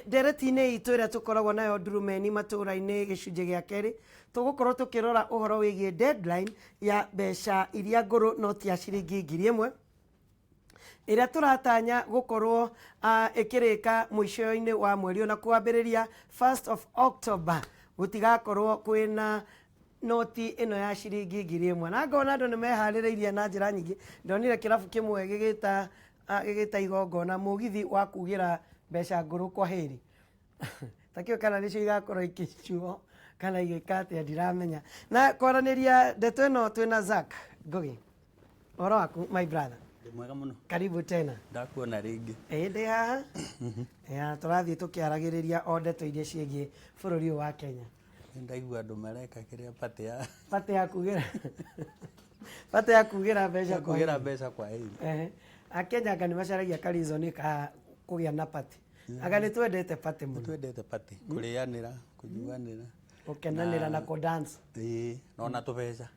Ndereti-inĩ itũ ĩrĩa tũkoragwo nayo ndurumeni matũũra-inĩ gĩcunjĩ gĩa kerĩ, tũgũkorwo tũkĩrora ũhoro wĩgiĩ deadline ya mbeca iria ngũrũ noti ya ciringi 1000 ĩrĩa tũratanya gũkorwo ĩkĩrĩka mũico-inĩ wa mweri ũyũ na kwambĩrĩria 1st of October gũtigakorwo kwĩna noti ĩno ya ciringi 1000. Na ngona andũ nĩ meharĩrĩirie na njĩra nyingĩ. Ndonire kĩrabu kĩmwe gĩgĩta igongona mũgithi wa kugĩra mbeca ngũrũ kwa heri. Takĩo kana nĩcio igakorwo ikĩcuo kana igĩka atĩa ndiramenya. Na kwaranĩria ndeto ĩno twĩna Zack Ngugi. Ũhoro waku, my brother? Ndĩ mwega mũno. Karibu tena. Ndakuona rĩngĩ. Ĩĩ, ndĩ haha. Ya, tũrathiĩ tũkĩaragĩrĩria o ndeto iria ciĩgiĩ bũrũri ũyũ wa Kenya. Ndaigua andũ mareka kĩrĩa party ya Party ya kugĩra mbeca kwa kugĩra heri. Mbeca kwa heri. Ehe. Akenya anga nĩ macaragia ka reason ka kũgĩa na party. Anga nĩ twendete party mũno. Twendete party, kũrĩanĩra, kũnyuanĩra. Gũkenanĩra na kũ dance. Ĩĩ, na ona tũbeca.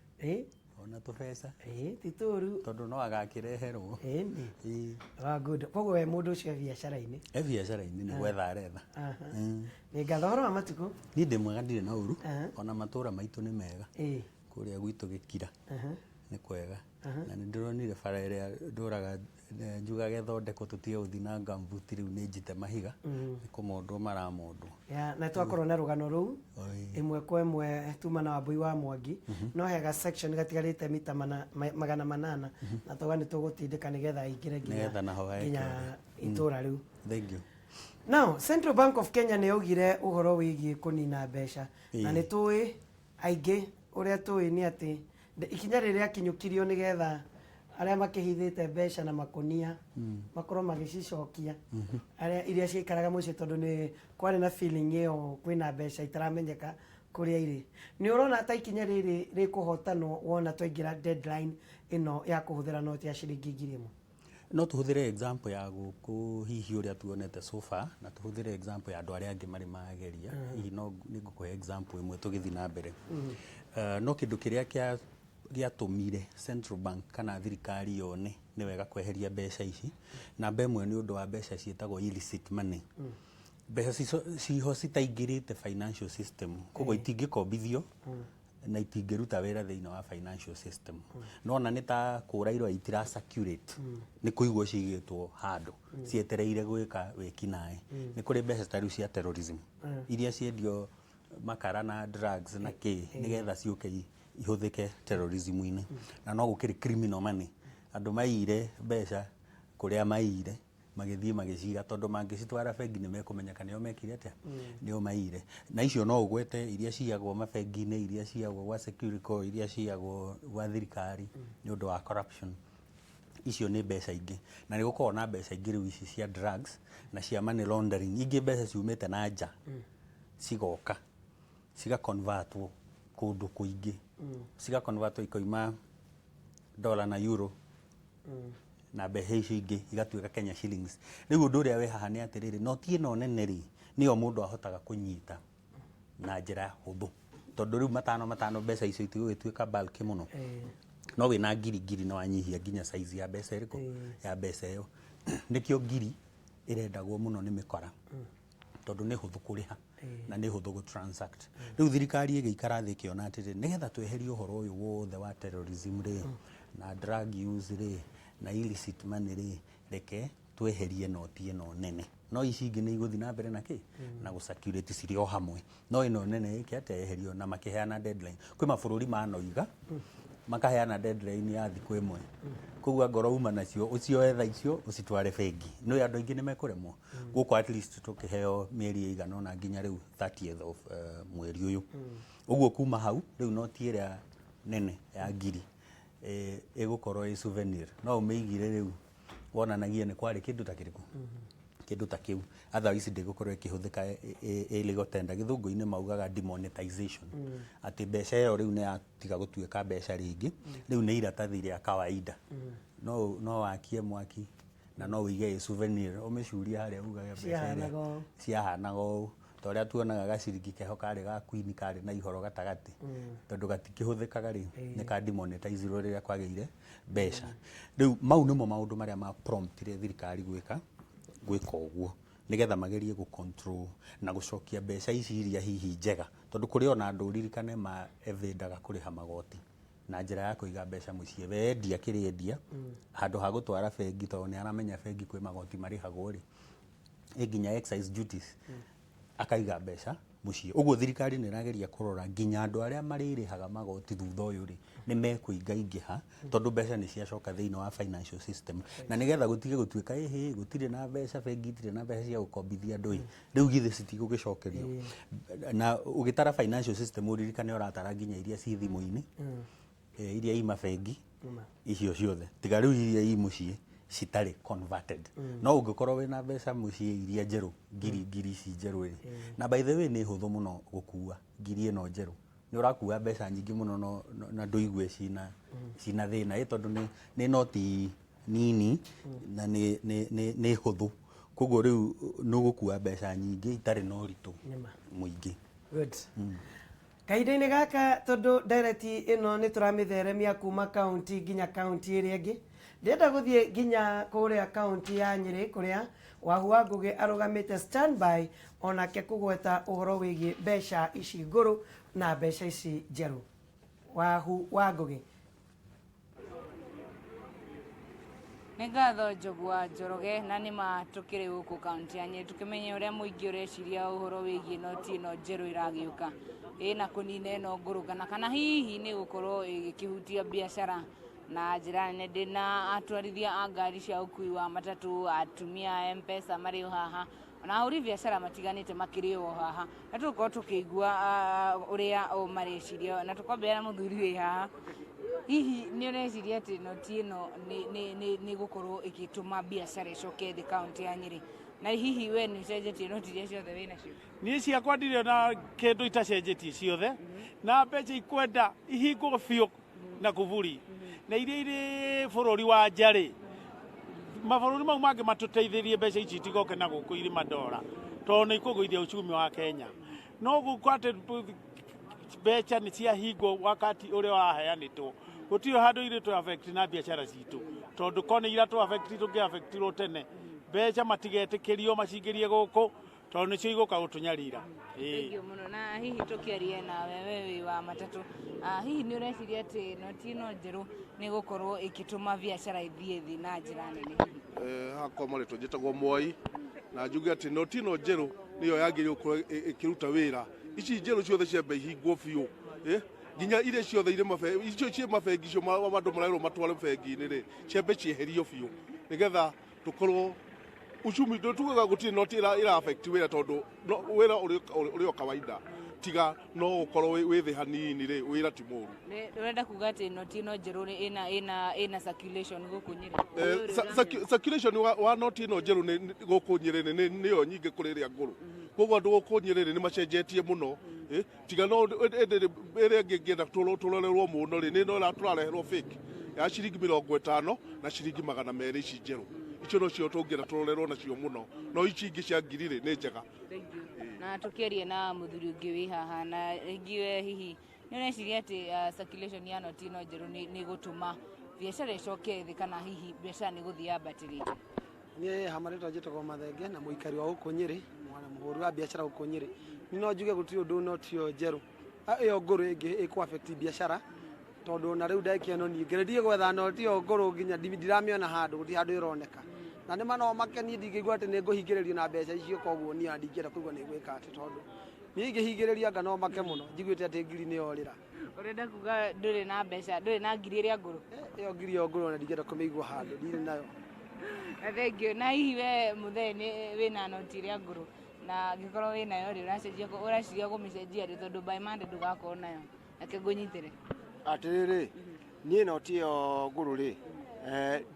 Ona tũbeca. Ĩĩ, ti tũru. Tondũ no agakĩreherwo. Ĩni. Ĩĩ. Ah, good. Koguo we mũndũ ũcio e biacara-inĩ. E biacara-inĩ, nĩ gwetha aretha. Aha. Nĩ ngatho. Ũhoro wa matukũ? Niĩ ndĩ mwega, ndirĩ na ũru. Ona matũra maitũ nĩ mega. Kũrĩa gwitũ gĩkira. Nĩ kwega. Na nĩ ndĩronire bara ĩrĩa ndũraga njugage ĩthondekwo tũtige gũthiĩ na gumboot, rĩu nĩ njite mahiga. Nĩ kũmondwo maramondwo. Ya, na twakorwo na rũgano rũu ĩmwe kwa ĩmwe tuma na Wambui wa Mwangi, no hega section gatigarĩte mita 800 na tauga nĩ tũgũtindĩka nĩgetha ĩingĩre nginya Nĩgetha naho heke nginya itũra rĩu. Thank you. Now, Central Bank of Kenya nĩ yaugire ũhoro wĩgiĩ kũnina mbeca na nĩ tũĩ aingĩ ũrĩa tũĩ nĩ atĩ ikinya rĩrĩa rĩakinyũkirio nĩgetha arĩa makĩhithĩte mbeca na makũnia makorwo magĩcicokia, arĩa iria ciaikaraga mũciĩ, tondũ nĩ kwarĩ na feeling ĩyo kwĩna mbeca itaramenyeka kũrĩa irĩ. Nĩ ũrona ta ikinya rĩrĩ rĩkũhotanwo wona twaingĩra deadline ĩno ya kũhũthĩra noti ya ciringi 1000? No tũhũthĩre example ya gũkũ hihi ũrĩa tuonete so far, na tũhũthĩre example ya andũ arĩa angĩ marĩ mageria. Hihi no nĩ ngũkũhe example ĩmwe tũgĩthiĩ na mbere. No kĩndũ kĩrĩa gĩatũmire Central Bank kana thirikari yone nĩ wega kweheria mbeca ici, namba ĩmwe nĩ ũndũ wa mbeca ciĩtagwo illicit money, mbeca ciho citaingĩrĩte financial system, koguo itingĩkombithio na itingĩruta wĩra thĩinĩ wa financial system. Nona nĩ ta kũra irwa itira circulate, nĩ kũigwo cigĩtwo handũ cietereire gwĩka wĩkinaĩ. Nĩ kũrĩ mbeca ta rĩu cia terrorism iria ciendio makara na drugs na kĩ nĩgetha ciũke ihũthĩke terrorism-inĩ, na no gũkĩrĩ criminal money, andũ maiyire mbeca kũrĩa maiyire magĩthiĩ magĩciga, tondũ mangĩcitwara bengi nĩ mekũmenyeka nĩo mekire atĩa, nĩo maiyire. Na icio no ũgwete iria ciyagwo mabengi-inĩ, iria ciyagwo gwa Securicor, iria ciyagwo gwa thirikari nĩ ũndũ wa corruption. Icio nĩ mbeca ingĩ, na nĩ gũkoragwo na mbeca ingĩ rĩu ici cia drugs na cia money laundering, ingĩ mbeca ciumĩte na nja cigoka cigaconvertwo kũndũ kũingĩ, cigaconvertwo ikoima dollar na euro na mbeca icio ingĩ igatuĩka Kenya shillings. Rĩu ũndũ ũrĩa wĩ haha nĩ atĩrĩrĩ, noti ĩno nene rĩ, nĩyo mũndũ ahotaga kũnyita na njĩra hũthũ, tondũ rĩu matano matano mbeca icio itigũgĩtuĩka bulk mũno. No wĩna ngiri ngiri nĩ wanyihia nginya size ya mbeca ĩrĩkũ, ya mbeca ĩyo. Nĩkĩo ngiri ĩrendagwo mũno nĩ mĩkora, tondũ nĩ hũthũ kũrĩha na nĩ hũthũ gũ transact. Rĩu thirikari ĩgĩikara thĩ ĩkĩona atĩrĩrĩ, nĩgetha tweherie ũhoro ũyũ wothe wa terrorism rĩ, na drug use rĩ, na illicit money rĩ, reke tweherie noti ĩno nene. No ici ingĩ nĩ igũthiĩ na mbere na kĩ na gũ circulate cirĩ o hamwe, no ĩno nene ĩke atĩa? Yeherio. Na makĩheana deadline. Kwĩ mabũrũri manoiga makaheana deadline ya thikũ ĩmwe, koguo angorwo uma nacio ũcioe thaa icio ũcitware bengi, nĩ andũ aingĩ nĩ mekũremwo. Gũkũ at least tũkĩheo mĩeri ĩigana ũna nginya rĩu 30th of mweri ũyũ. Ũguo kuma hau rĩu noti ĩrĩa nene ya ngiri ĩgũkorwo ĩ souvenir, no ũmĩigire rĩu wonanagie nĩ kwarĩ kĩndũ ta kĩrĩkũ, kĩndũ ta kĩu. Otherwise ndĩgũkorwo ĩkĩhũthĩka ĩ legal tender. Gĩthũngũ-inĩ maugaga demonetization, atĩ mbeca ĩyo rĩu nĩ yatiga gũtuĩka mbeca rĩngĩ, rĩu nĩ iratathi rĩa kawaida, no wakie mwaki na no ũige ĩ souvenir, ũmĩcurie harĩa ugage mbeca iria Ciahanaga ũũ. Ciahanaga ũũ, ta ũrĩa tuonaga gaciringi keho karĩ ga queen karĩ na ihoro gatagatĩ, tondũ gatikĩhũthĩkaga rĩ, nĩ ka demonetizirwo rĩrĩa kwagĩire mbeca. Rĩu mau nĩmo maũndũ marĩa ma promptire thirikari gwĩka ũguo. Nĩgetha magerie gũ control na gũcokia mbeca ici iria hihi njega, tondũ kũrĩ ona andũ, ũririkane, ma evadaga kũrĩha magoti na njĩra ya kũiga mbeca mũciĩ. We endia kĩrĩa endia, handũ ha gũtwara bengi, tondũ nĩ aramenya bengi kwĩ magoti marĩhagwo rĩ, ĩ nginya excise duties, akaiga mbeca mũciĩ. Ũguo thirikari nĩ ĩrageria kũrora nginya andũ arĩa marĩrĩhaga magoti thutha ũyũ rĩ, nĩ mekũingaingĩha, tondũ mbeca nĩ ciacoka thĩinĩ wa financial system, na nĩgetha gũtige gũtuĩka ĩhĩ gũtirĩ na mbeca, bengi itirĩ na mbeca cia gũkombithia andũ ĩ, rĩu githĩ citigũgĩcokerio. Na ũgĩtara financial system, ũririkane ũratara nginya iria ci thimũ-inĩ, iria i mabengi, icio ciothe, tiga rĩu iria i mũciĩ citarĩ converted. No ũngĩkorwo wĩna mbeca mũciĩ iria njerũ, ngiri ngiri ici njerũ rĩ, na by the way nĩ hũthũ mũno gũkua ngiri ĩno njerũ, nĩ ũrakua mbeca nyingĩ mũno no, na ndũigue cina thĩna ĩ, tondũ nĩ noti nini na nĩ hũthũ, koguo rĩu nĩ ũgũkua mbeca nyingĩ itarĩ na ũritũ Nĩma. mũingĩ. Good. Kahinda-inĩ gaka, tondũ ndereti ĩno nĩ tũramĩtheremia kuma kaunti nginya kaunti ĩrĩa ĩngĩ, ndĩrenda gũthiĩ nginya kũrĩa kaunti ya Nyĩrĩ, kũrĩa Wahu wa Ngũgĩ arũgamĩte standby onake kũgweta ũhoro wĩgiĩ mbeca ici ngũrũ na mbeca ici njerũ. Wahu wa Ngũgĩ. Nĩ ngatho, Njogu wa Njoroge. Na nĩ ma tũkĩrĩ gũkũ kaunti ya Nyĩrĩ tũkĩmenye ũrĩa mũingĩ ũreciria ũhoro wĩgiĩ noti ĩno njerũ ĩragĩũka ĩna kũnina ĩno ngũrũ, kana hihi nĩ gũkorwo ĩgĩkĩhutia biacara na njĩra nene. Ndĩna atwarithia a ngari cia ũkui wa matatũ, atumia a M-Pesa marĩ o haha, ona ahũri biacara matiganĩte makĩrĩ o haha, na tũgũkorwo tũkĩigua ũrĩa o mareciria. Na tũkwambĩrĩria na mũthuri wĩ haha. Hihi nĩ ũreciria atĩ noti ĩno nĩ gũkorwo ĩgĩtũma biacara ĩcoke thĩ kaunti ya Nyĩrĩ? Na hihi we nĩ ũcenjetie noti iria ciothe wĩ nacio? Niĩ ciakwa ndirĩ na kĩndũ itacenjetie ciothe, na mbeca ikwenda ihingwo biũ na kuburi, na iria irĩ bũrũri wa nja rĩ, mabũrũri mau mangĩ matũteithĩrie mbeca ici itigoke na gũkũ irĩ mandora, tondũ nĩ ikũgũithia uchumi wa Kenya. No gũkũ atĩ mbeca nĩ ciahingwo wakati ũrĩa waheanĩtwo, gũtirĩ handũ irĩ tũ affect na biacara citũ, tondũ ko nĩ ira tũ affect tũngĩ affectirwo tene. Mbeca matigetĩkĩrio macingĩrie gũkũ, tondũ nĩcio igũka gũtũnyarira. Ĩĩ. Thank you mũno. Na hihi tũkĩarie nawe, we wĩ wa matatũ, hihi nĩ ũreciria atĩ noti ĩno njerũ nĩ gũkorwo ĩgĩtũma biacara ĩthiĩ thĩ na njĩra nene hihi? Hakwa marĩtwa njĩtagwo Mwai, na njuge atĩ noti ĩno njerũ nĩyo yagĩrĩirwo gũkorwo ĩkĩruta wĩra. Ici njerũ ciothe ciambe ihingwo biũ, nginya iria ciothe irĩ icio ciĩ mabengi, icio andũ marerwo matware bengi-inĩ rĩ, ciambe cieherio biũ, nĩgetha tũkorwo uchumi tugaga gũtirĩ noti ĩra affect wĩra, tondũ wĩra ũrĩ o kawaida, tiga no ũkorwo wĩ thĩ hanini rĩ, wĩra ti mũru. Ũrenda kuga atĩ noti ĩno njerũ nĩ ĩna circulation gũkũ Nyĩrĩ? Circulation wa noti ĩno njerũ gũkũ Nyĩrĩ nĩyo nyingĩ kũrĩ ĩrĩa ngũrũ, koguo andũ gũkũ Nyĩrĩ nĩ macenjetie mũno. Tiga no ĩndĩ ĩrĩa ĩngĩ ngĩenda tũrorerwo mũno rĩ, nĩ ĩno tũrareherwo fake ya ciringi 50 na ciringi 200, ici njerũ icio nocio tũngĩenda tũrorerwo nacio mũno, no ici ingĩ cia ngiri rĩ, nĩ njega. Thank you. Na tũkĩarie na mũthuri ũngĩ wĩ haha. Na rĩngĩ we hihi nĩ ũreciria atĩ circulation ya noti ĩno njerũ nĩ gũtũma biacara ĩcoke thĩ, kana hihi biacara nĩ gũthiĩ yambatĩrĩte? Niĩ hama rĩtwa njĩtagwo Mathenge, na mũikari wa gũkũ Nyĩrĩ, mwana mũhũri wa biacara gũkũ Nyĩrĩ. Niĩ no njuge gũtirĩ ũndũ noti ĩyo njerũ, ĩyo ngũrũ ĩngĩ ĩkũ affect biacara, tondũ na rĩu ndagĩka ĩno niĩ ngeretie gwetha noti ĩyo ngũrũ nginya ndiramĩona handũ, gũtirĩ handũ ĩroneka. Na nĩ ma no make niĩ ndingĩigua atĩ nĩ ngũhingĩrĩrio na mbeca icio, koguo niĩ ona ndingĩenda kũigua nĩ gwĩka atĩ, tondũ niĩ ingĩhingĩrĩrio anga no make mũno njiguĩte atĩ ngiri nĩ yorĩra. Ũrenda kuga ndũrĩ na mbeca, ndũrĩ na ngiri ĩrĩa ngũrũ? Ĩyo ngiri ĩyo ngũrũ ona ndingĩenda kũmĩigua handũ, ndirĩ nayo. Na thank you. Na hihi we mũthee nĩ wĩna noti ĩrĩa ngũrũ? Na angĩkorwo wĩ nayo rĩ, ũracenjia ũraciria kũmĩcenjia rĩ? Tondũ by Monday ndũgakorwo nayo. Reke ngũnyitĩre. Atĩrĩrĩ, niĩ noti ĩyo ngũrũ rĩ,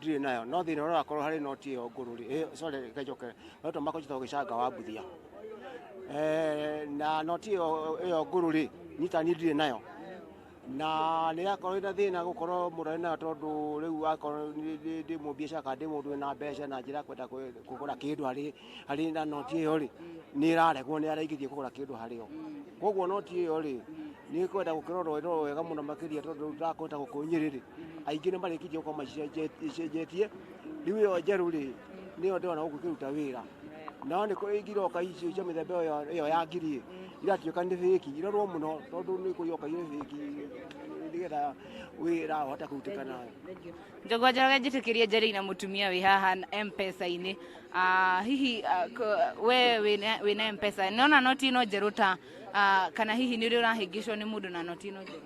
ndirĩ nayo, no thĩna ũrĩa ũrakorwo harĩ noti ĩyo ngũrũ rĩ, sorry, reke njoke, marĩtwa makwa njĩtagwo Gĩcanga wa Mbuthia. Na noti ĩyo ngũrũ rĩ, niĩ ta niĩ ndirĩ nayo, na nĩ ĩrakorwo ĩna thĩna gũkorwo mũndũ arĩ nayo, tondũ rĩu akorwo ndĩ mũbiacara kana ndĩ mũndũ wĩna mbeca na njĩra ya kwenda kũgũra kĩndũ harĩ na noti ĩyo rĩ, nĩ ĩraregwo nĩ arĩa ingĩthiĩ kũgũra kĩndũ harĩ o. Koguo noti ĩyo rĩ, nĩ ĩkwenda gũkĩrorwo ĩrorwo wega mũno makĩria, tondũ rĩu ndakũhota gũkũ Nyĩrĩ rĩ, aingĩ nĩ marĩkĩtie gũkorwo macenjetie. Rĩu ĩyo njerũ rĩ, nĩyo ndĩrona gũkũ ĩkĩruta wĩra. No nĩ kũrĩ ingĩ iroka icio cia mĩthemba ĩyo ĩyo ya ngiri iratuĩka nĩ fake, irorwo mũno tondũ nĩ kũrĩ yoka irĩ fake nĩgetha wĩra ũhote kũrutĩka nayo. Njogu Njoroge, njĩtĩkĩrie njarie na mũtumia wĩ haha M-Pesa-inĩ. Hihi we wĩna M-Pesa, nona noti ĩno njerũ ta kana hihi nĩ ũrĩ ũrahĩngĩcwo nĩ mũndũ na noti ĩno njerũ?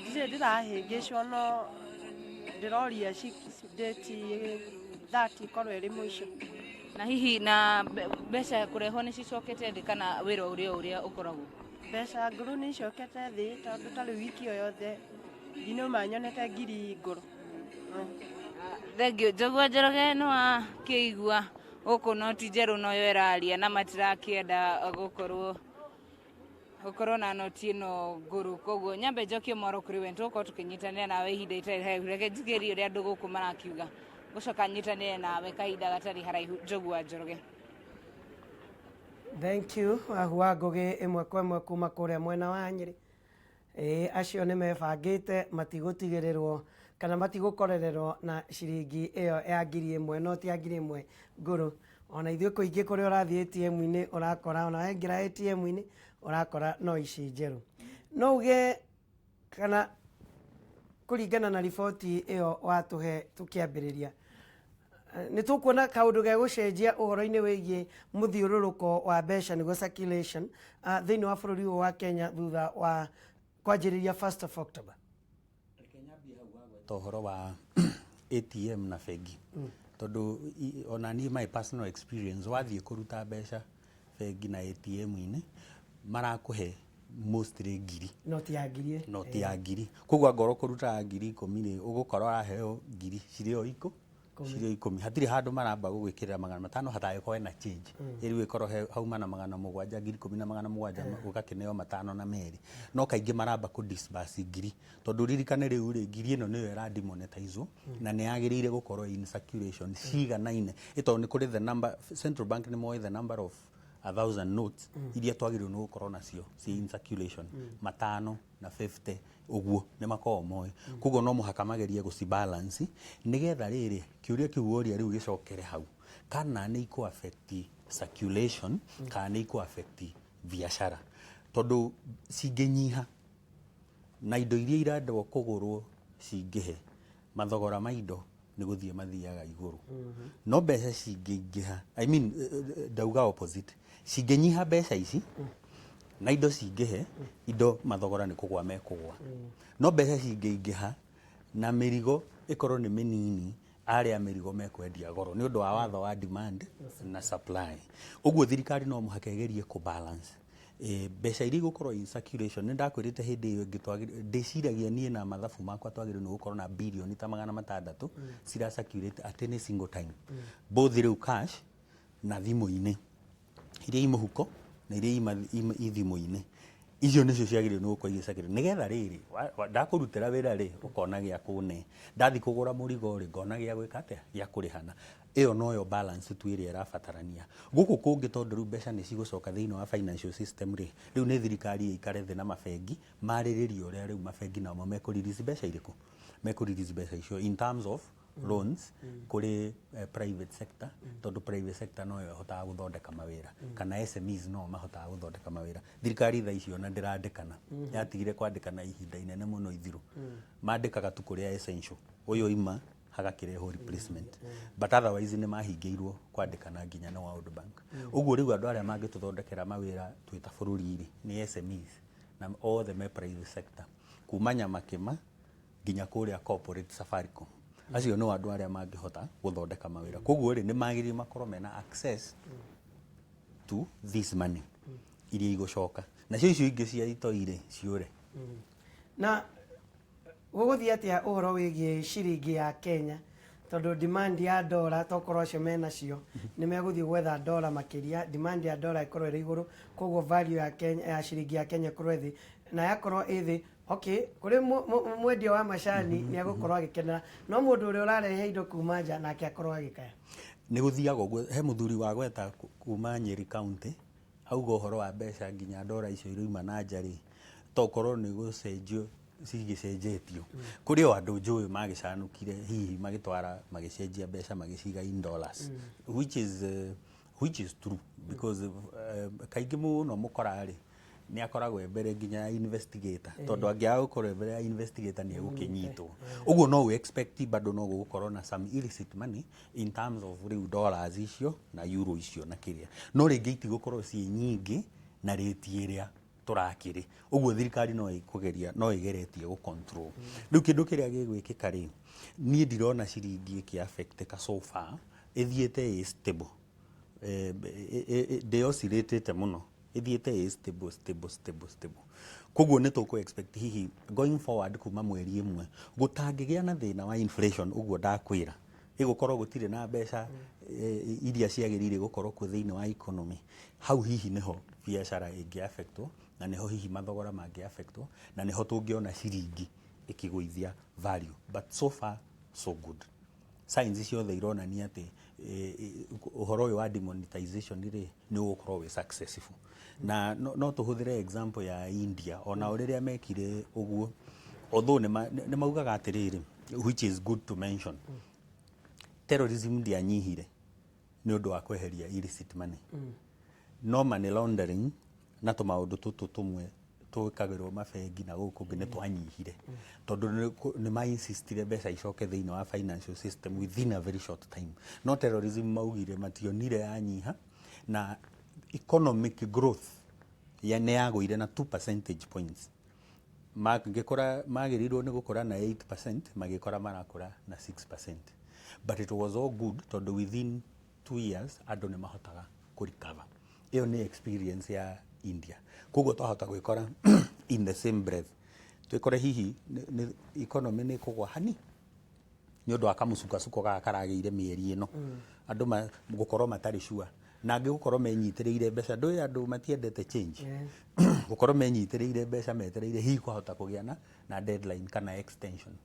Ndirĩ ndĩrahĩngĩcwo, no ndĩroria date 30 ĩkorwo ĩrĩ mũico. Na hihi na mbeca kũrehwo nĩ cicokete thĩ kana wĩra ũrĩa ũrĩa ũkoragwo? Mbeca ngũrũ nĩ icokete thĩ, tondũ ta rĩu wiki ĩyo yothe ndinauma nyonete ngiri ngũrũ. Thengiũ, Njogu Njoroge. Nĩ wakĩigua gũkũ noti njerũ noyo ĩraria na matirakĩenda gũkorwo na noti ĩno ngũrũ, koguo nyambe njokie mwaro kũrĩ we. Tũgũkorwo tũkĩnyitanĩra nawe ihinda itarĩ haraihu. Reke njigĩrie ũrĩa andũ gũkũ marakiuga, gũcoka nyitanĩre nawe kahinda gatarĩ haraihu. Njogu wa Njoroge. Thank you, Wahua Ngũgĩ, ĩmwe kwa ĩmwe kuma kũrĩa mwena wa Nyĩrĩ. Ĩĩ, acio nĩ mebangĩte matigũtigĩrĩrwo kana matigũkorererwo na ciringi ĩyo ya 1000, noti ya 1000 ngũrũ. Ona ithuĩ kũingĩ kũrĩa ũrathiĩ ATM-inĩ ũrakora, ona waingĩra ATM-inĩ ũrakora no ici njerũ. No uge kana kũringana na riboti ĩyo watũhe tũkĩambĩrĩria, nĩ tũkuona kaũndũ gegũcenjia ũhoro-inĩ wĩgiĩ mũthiũrũrũko wa mbeca, nĩguo circulation, thĩinĩ wa bũrũri ũyũ wa Kenya thutha wa kwanjĩrĩria 1st of October? Ta ũhoro wa ATM na bengi, tondũ ona niĩ my personal experience, wathiĩ kũruta mbeca bengi na ATM-inĩ, marakũhe mostly ngiri. Noti ya ngiri. Noti ya ngiri. Koguo angorwo kũrutaga 10,000 rĩ, ũgũkora ũraheo ngiri cirĩ o cirĩ o 10. Hatirĩ handũ maramba gũgwĩkĩrĩra 500 hatangĩkorwo hena change. Rĩu ĩkorwo hauma na 700, 10,700, ũgakĩneo 52. No kaingĩ maramba kũ disburse ngiri, tondũ ririkane rĩu rĩ, ngiri ĩno nĩyo ĩra demonetizwo na nĩ yagĩrĩire gũkorwo in circulation ciganaine, ĩ tondũ nĩ kũrĩ the number, central bank nĩ moĩ the number of 1,000 notes iria twagĩrĩirwo nĩ gũkorwo nacio ci in circulation, 5 na 50 ũguo, nĩ makoragwo moĩ. Koguo no mũhaka magerie gũcibalance nĩgetha rĩrĩ kĩũria kĩu woria rĩu gĩcokere hau, kana nĩ ikũ affect circulation kana nĩ ikũ affect biacara, tondũ cingĩnyiha na indo iria irendwo kũgũrwo cingĩhe, mathogora ma indo nĩ gũthiĩ mathiaga igũrũ. No mbeca cingĩingĩha, I mean, ndauga opposite, cingĩnyiha mbeca ici na indo cingĩhe, indo mathogora nĩ kũgwa mekũgwa. No mbeca cingĩingĩha na mĩrigo ĩkorwo nĩ mĩnini, arĩa mĩrigo mekwendia goro nĩ ũndũ wa watho wa demand na supply. Ũguo thirikari no mũhaka ĩgerie kũ balance mbeca iria igũkorwo in circulation. Nĩ ndakwĩrĩte hĩndĩ ĩyo ĩngĩ, ndĩciragia niĩ na mathabu makwa twagĩrĩirwo nĩ gũkorwo na birioni ta 600 cira circulate at any single time, both rĩu cash na thimũ-inĩ, iria i mũhuko na iria i thimũ-inĩ. Icio nĩcio ciagĩrĩirwo nĩ gũkorwo igĩcakĩrwo, nĩgetha rĩrĩ ndakũrutĩra wĩra rĩ, ũkona gĩa kũne, ndathi kũgũra mũrigo rĩ, ngona gĩa gwĩka atĩa, gĩa kũrĩhana. Ĩyo noyo balance tu ĩrĩa ĩrabatarania gũkũ kũngĩ, tondũ rĩu mbeca nĩ cigũcoka thĩinĩ wa financial system rĩ, rĩu nĩ thirikari ĩikare thĩ na mabengi marĩrĩrie ũrĩa rĩu mabengi namo mekũ release mbeca irĩkũ, mekũ release mbeca icio in terms of loans kũrĩ private sector, tondũ private sector noyo ĩhotaga gũthondeka mawĩra, kana SMEs no mahotaga gũthondeka mawĩra. Thirikari thaa ici ona ndĩrandĩkana, yatigire kwandĩkana ihinda inene mũno ithiru. Mandĩkaga tu kũrĩa essential, ũyũ ima hagakĩrehwo replacement, but otherwise nĩ mahingĩirwo kwandĩkana nginya nĩ World Bank. Ũguo rĩu andũ arĩa mangĩtũthondekera mawĩra twĩ ta bũrũri rĩ, nĩ SMEs na othe me private sector, kuma Nyamakĩma nginya kũrĩa corporate Safaricom. Acio nĩ andũ arĩa mangĩhota gũthondeka mawĩra. Koguo rĩ, nĩ magĩrĩire makorwo mena access to this money iria igũcoka, nacio icio ingĩ cia itoi rĩ, ciũre. Na gũgũthiĩ atĩa ũhoro wĩgiĩ ciringi ya Kenya? Tondũ demand ya ndora, tokorwo acio menacio nĩ megũthiĩ gwetha ndora makĩria, demand ya ndora ĩkorwo ĩrĩ igũrũ, koguo value ya Kenya, ya ciringi ya Kenya ĩkorwo ĩ thĩ. Na yakorwo ĩ thĩ, okay, kũrĩ mwendia wa macani nĩ egũkorwo agĩkenera, no mũndũ ũrĩa ũrarehe indo kuma nja nake akorwo agĩkaya. Nĩ gũthiaga ũguo. He mũthuri wa gweta kuma Nyeri County, auga ũhoro wa mbeca nginya ndora icio irauma na nja rĩ, tokorwo nĩ gũcenjio cigĩcenjetio. Kũrĩ o andũ njũĩ magĩcanũkire, hihi magĩtwara, magĩcenjia mbeca, magĩciga in dollars, which is Which is true because kaingĩ mũno mũkora rĩ, nĩ akoragwo e mbere nginya ya investigator, tondũ angĩaga gũkorwo e mbere ya investigator nĩ egũkĩnyitwo. Ũguo no ũ expect bado no gũgũkorwo na some illicit money in terms of rĩu dollars icio na euro icio na kĩrĩa, no rĩngĩ itigũkorwo ciĩ nyingĩ na rate ĩrĩa tũrakĩrĩ. Ũguo thirikari no ĩkũgeria, no ĩgeretie gũ control. Rĩu kĩndũ kĩrĩa gĩgwĩkĩka rĩ, niĩ ndirona ciringi ĩkĩ affect so far, ĩthiĩte ĩ stable, ndĩ oscillatĩte mũno, ĩthiĩte ĩ stable, stable, stable, stable. Koguo nĩ tũkũ expect hihi going forward kuma mweri ĩmwe gũtangĩgĩa na thĩna wa inflation. Ũguo ndakwĩra, ĩgũkorwo gũtirĩ na mbeca iria ciagĩrĩire gũkorwo kuo thĩinĩ wa economy, hau hihi nĩho biacara ĩngĩ affectwo, na nĩho hihi mathogora mangĩ affectwo, na nĩho tũngĩona ciringi ĩkĩgũithia value. But so far so good, signs ciothe ironania atĩ ũhoro ũyũ wa demonetization rĩ, nĩ ũgũkorwo wĩ successful. Na no tũhũthĩre example ya India, onao rĩrĩa mekire ũguo, although nĩ maugaga atĩrĩrĩ, which is good to mention, terrorism ndĩanyihire nĩ ũndũ wa kweheria illicit money, no money laundering na tũmaũndũ tũtũ tũmwe twĩkagĩrwo mabengi na gũkũ kũngĩ nĩ twanyihire, tondũ nĩ ma insistire mbeca icoke thĩinĩ wa financial system within a very short time. No terrorism maugire mationire yanyiha, na economic growth ya nĩ yagũire na 2 percentage points. Mangĩkora magĩrĩirwo nĩ gũkũra na 8%, magĩkora marakũra na 6%, but it was all good tondũ within 2 years andũ nĩ mahotaga kũ recover. Ĩyo nĩ experience ya India. Koguo twahota gwĩkora in the same breath, twĩkore hihi economy nĩ kũgwa hani nĩ ũndũ wa kamũcukasuko gaka karagĩire mĩeri ĩno, andũ gũkorwo matarĩ sure, na angĩ gũkorwo menyitĩrĩire mbeca. Ndũĩ andũ matiendete change, gũkorwo menyitĩrĩire mbeca metereire hihi kwahota kũgĩa na deadline kana extension.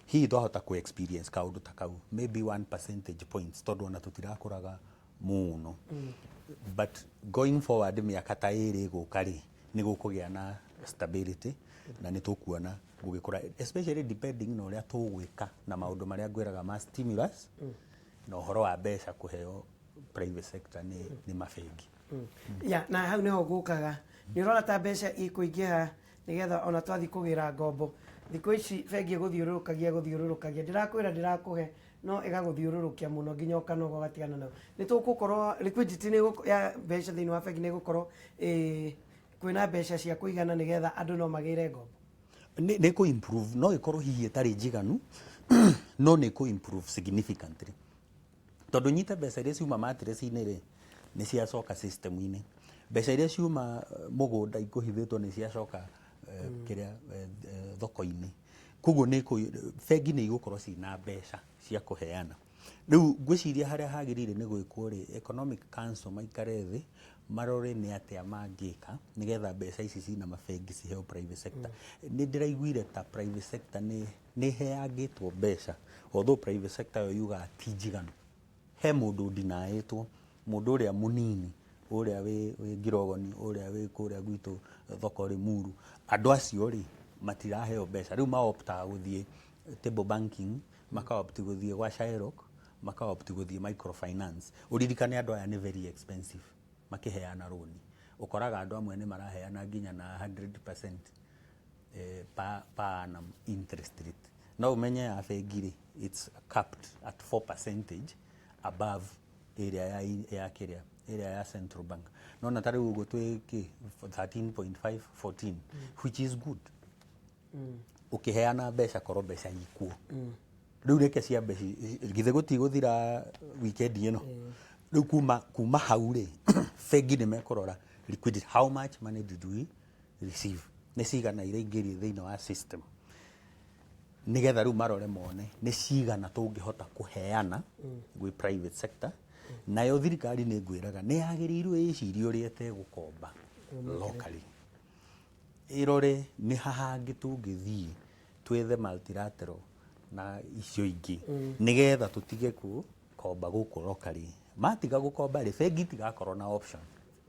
Hihi twahota kũ experience kaũndũ ta kau, maybe 1 percentage points, tondũ ona tũtirakũraga mũno. But going forward, mĩaka ta ĩrĩ ĩgũka rĩ, nĩ gũkũgĩa na stability na nĩ tũkuona gũgĩkũra, especially depending na ũrĩa tũgwĩka na maũndũ marĩa ngwĩraga ma stimulus na ũhoro wa mbeca kũheo private sector nĩ mabengi. Ya, na hau niho ngũkaga, nĩ ũrona ta mbeca ikũingĩha nĩgetha ona twathiĩ kũgĩra ngombo thikũ ici, bengi ĩgũthiũrũrũkagia, ĩgũthiũrũrũkagia, ndĩrakwĩra ndĩrakũhe, no ĩgagũthiũrũrũkia mũno nginya ũkanoga ũgatigana nayo. Nĩ tũgũkorwo liquidity nĩ ya mbeca thĩinĩ wa bengi nĩ ĩgũkorwo kwĩna mbeca cia kũigana nĩgetha andũ no magĩre ngombo? Nĩ kũ improve. No ĩkorwo hihi ĩtarĩ njiganu, no nĩ kũ improve significantly, tondũ nyite mbeca iria ciuma mattress-inĩ rĩ, nĩ ciacoka system-inĩ. Mbeca iria ciuma mũgũnda ikũhithĩtwo nĩ ciacoka kĩrĩa thoko-inĩ. Koguo nĩ bengi nĩ igũkorwo ciĩna mbeca cia kũheana. Rĩu ngwĩciria harĩa hagĩrĩire nĩ gwĩkwo rĩ, economic council maikare thĩ marore nĩ atĩa mangĩka nĩgetha mbeca ici cina mabengi ciheo private sector. Nĩ ndĩraiguire ta private sector nĩ ĩheangĩtwo mbeca, although private sector yo yugaga ti njiganu. He mũndũ ndinaĩtwo, mũndũ ũrĩa mũnini, ũrĩa wĩ ngirogoni, ũrĩa wĩ kũrĩa gwitũ thoko Limuru, andũ acio rĩ, matiraheo mbeca. Rĩu maoptaga gũthiĩ table banking, makaopt gũthiĩ gwa Shylock, makaopt gũthiĩ microfinance. Ũririkane andũ aya nĩ very expensive makĩheana rũni. Ũkoraga andũ amwe nĩ maraheana nginya na 100% per annum interest rate. No ũmenye ya bengi rĩ, it's capped at 4 percentage above ĩrĩa ya kĩrĩa ĩrĩa ya central bank. Nona ta rĩu ũguo twĩ kĩ 13.5, 14, which is good ũkĩheana mbeca, korwo mbeca ikuo. Rĩu reke cia mbeca githĩ gũtigũthira weekend ĩno. Rĩu kuma hau rĩ, bengi nĩ mekũrora liquidity, how much money did we receive, nĩ cigana iraingĩrio thĩinĩ wa system, nĩgetha rĩu marore mone nĩ cigana tũngĩhota kũheana gwĩ private sector. Nayo thirikari nĩ ngwĩraga nĩ yagĩrĩirwo ĩcirie ũrĩa ĩtegũkomba locally, ĩrore nĩ ha hangĩ tũngĩthiĩ twethe multilateral na icio ingĩ, nĩgetha tũtige gũkomba gũkũ locally. Matiga gũkomba rĩ, bengi itigakorwo na option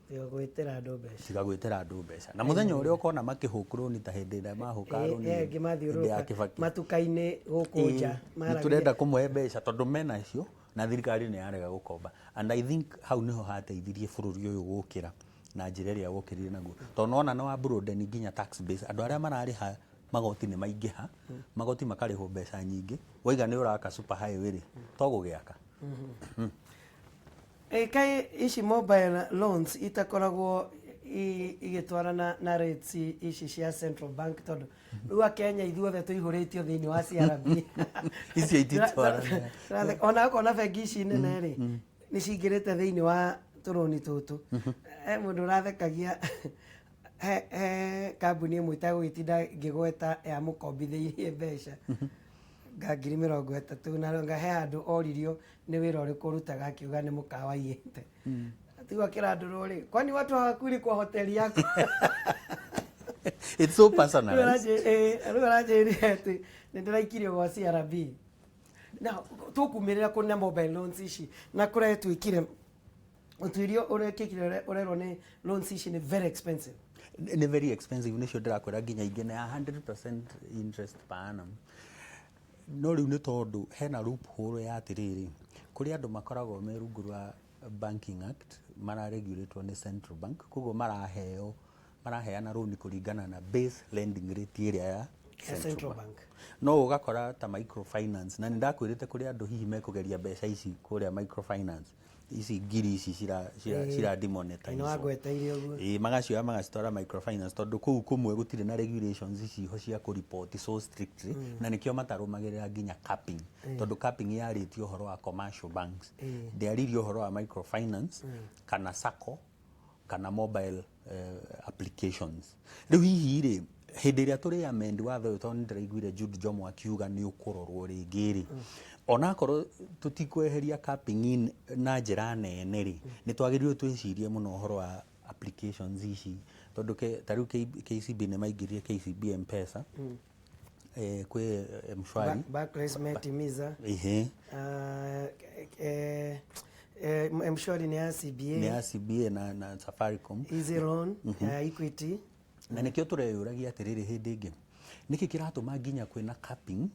tiga gwĩtĩra andũ mbeca. Tiga gwĩtĩra andũ mbeca. Na mũthenya ũrĩa ũkona makĩhũk rũni ta hĩndĩ ĩrĩa mahũka rũni ĩngĩ hĩndĩ ya mathiũrũrũka Kibaki. Matuka-inĩ gũkũ nja. Nĩ tũrenda kũmũhe mbeca tondũ mena cio. Na thirikari nĩ yarega gũkomba, and I think hau nĩho hateithirie bũrũri ũyũ gũkĩra na njĩra ĩrĩa wokĩrire naguo, tondũ nona nĩ wa broaden nginya tax base. Andũ arĩa mararĩha magoti nĩ maingĩha, magoti makarĩhwo mbeca nyingĩ. Waiga nĩ ũraka super highway rĩ, to gũgĩaka. Ĩ kaĩ ici mobile loans itakoragwo igĩtwarana na rates ici cia central bank? Tondũ rĩu Akenya ithuothe tũihũrĩtio thĩinĩ wa CRB. Icio ititwaranaga. Ona ũkona bengi ici nene rĩ, nĩ cingĩrĩte thĩinĩ wa tũrũni tũtũ. He mũndũ ũrathekagia, he kambuni ĩmwe itagũgĩtinda ngĩgweta ya mũkombithĩirie mbeca nga 30,000, na nga he handũ oririo nĩ wĩra ũrĩkũ ũrutaga, akiuga nĩ mũkawa aigĩte. Tigwo akĩrandũrwo rĩ, kwani watu hawakuli kwa hoteli yako? It's so personalized. Rĩu aranjĩrire atĩ nĩ ndĩraikirio gwa CRB na tũkumĩrĩra kũna mobile loans ici na kũrĩa twĩkire ũtuĩria ũrekĩkire, ũrerwo nĩ loans ici nĩ very expensive. Nĩ very expensive, nĩcio ndĩrakwĩra nginya ingĩ nĩ ya 100% interest per annum. No rĩu nĩ tondũ hena loophole ya atĩrĩrĩ, kũrĩ andũ makoragwo me rungu rwa Banking Act, mararegulatwo nĩ central bank, koguo maraheo, maraheana loan kũringana na base lending rate ĩrĩa ya ya central bank. No ũgakora ta microfinance, na nĩ ndakwĩrĩte kũrĩ andũ hihi mekũgeria mbeca ici kũrĩa microfinance, ici ngiri ici cira nĩ demonetize. Wangweteire ũguo. Ĩĩ, magacioya magacitwara microfinance, tondũ kũu kũmwe gũtirĩ na regulations ici ho cia kũripoti so strictly, na nĩkĩo matarũmagĩrĩra nginya capping, tondũ capping yarĩtie ũhoro wa commercial banks, ndĩaririe ũhoro wa microfinance kana sacco kana mobile applications. Rĩu hihi rĩ, hĩndĩ ĩrĩa tũrĩ amend watho ũyũ, tondũ nĩ ndĩraiguire Jude Jomo akiuga nĩ ũkũrorwo rĩngĩ rĩ, onakorwo tũtikweheria capping in na njĩra nene rĩ, nĩ twagĩrĩirwo twĩcirie mũno ũhoro wa applications ici, tondũ ta rĩu KCB nĩ maingĩrire KCB M-Pesa, kwĩ M-Shwari. Barclays metimiza. M-Shwari nĩ ya CBA. Nĩ ya CBA na Safaricom. Easy Loan ya Equity. Na nĩkĩo tũreyũragia atĩrĩrĩ, hĩndĩ ĩngĩ nĩkĩ kĩratũma nginya kwĩna capping,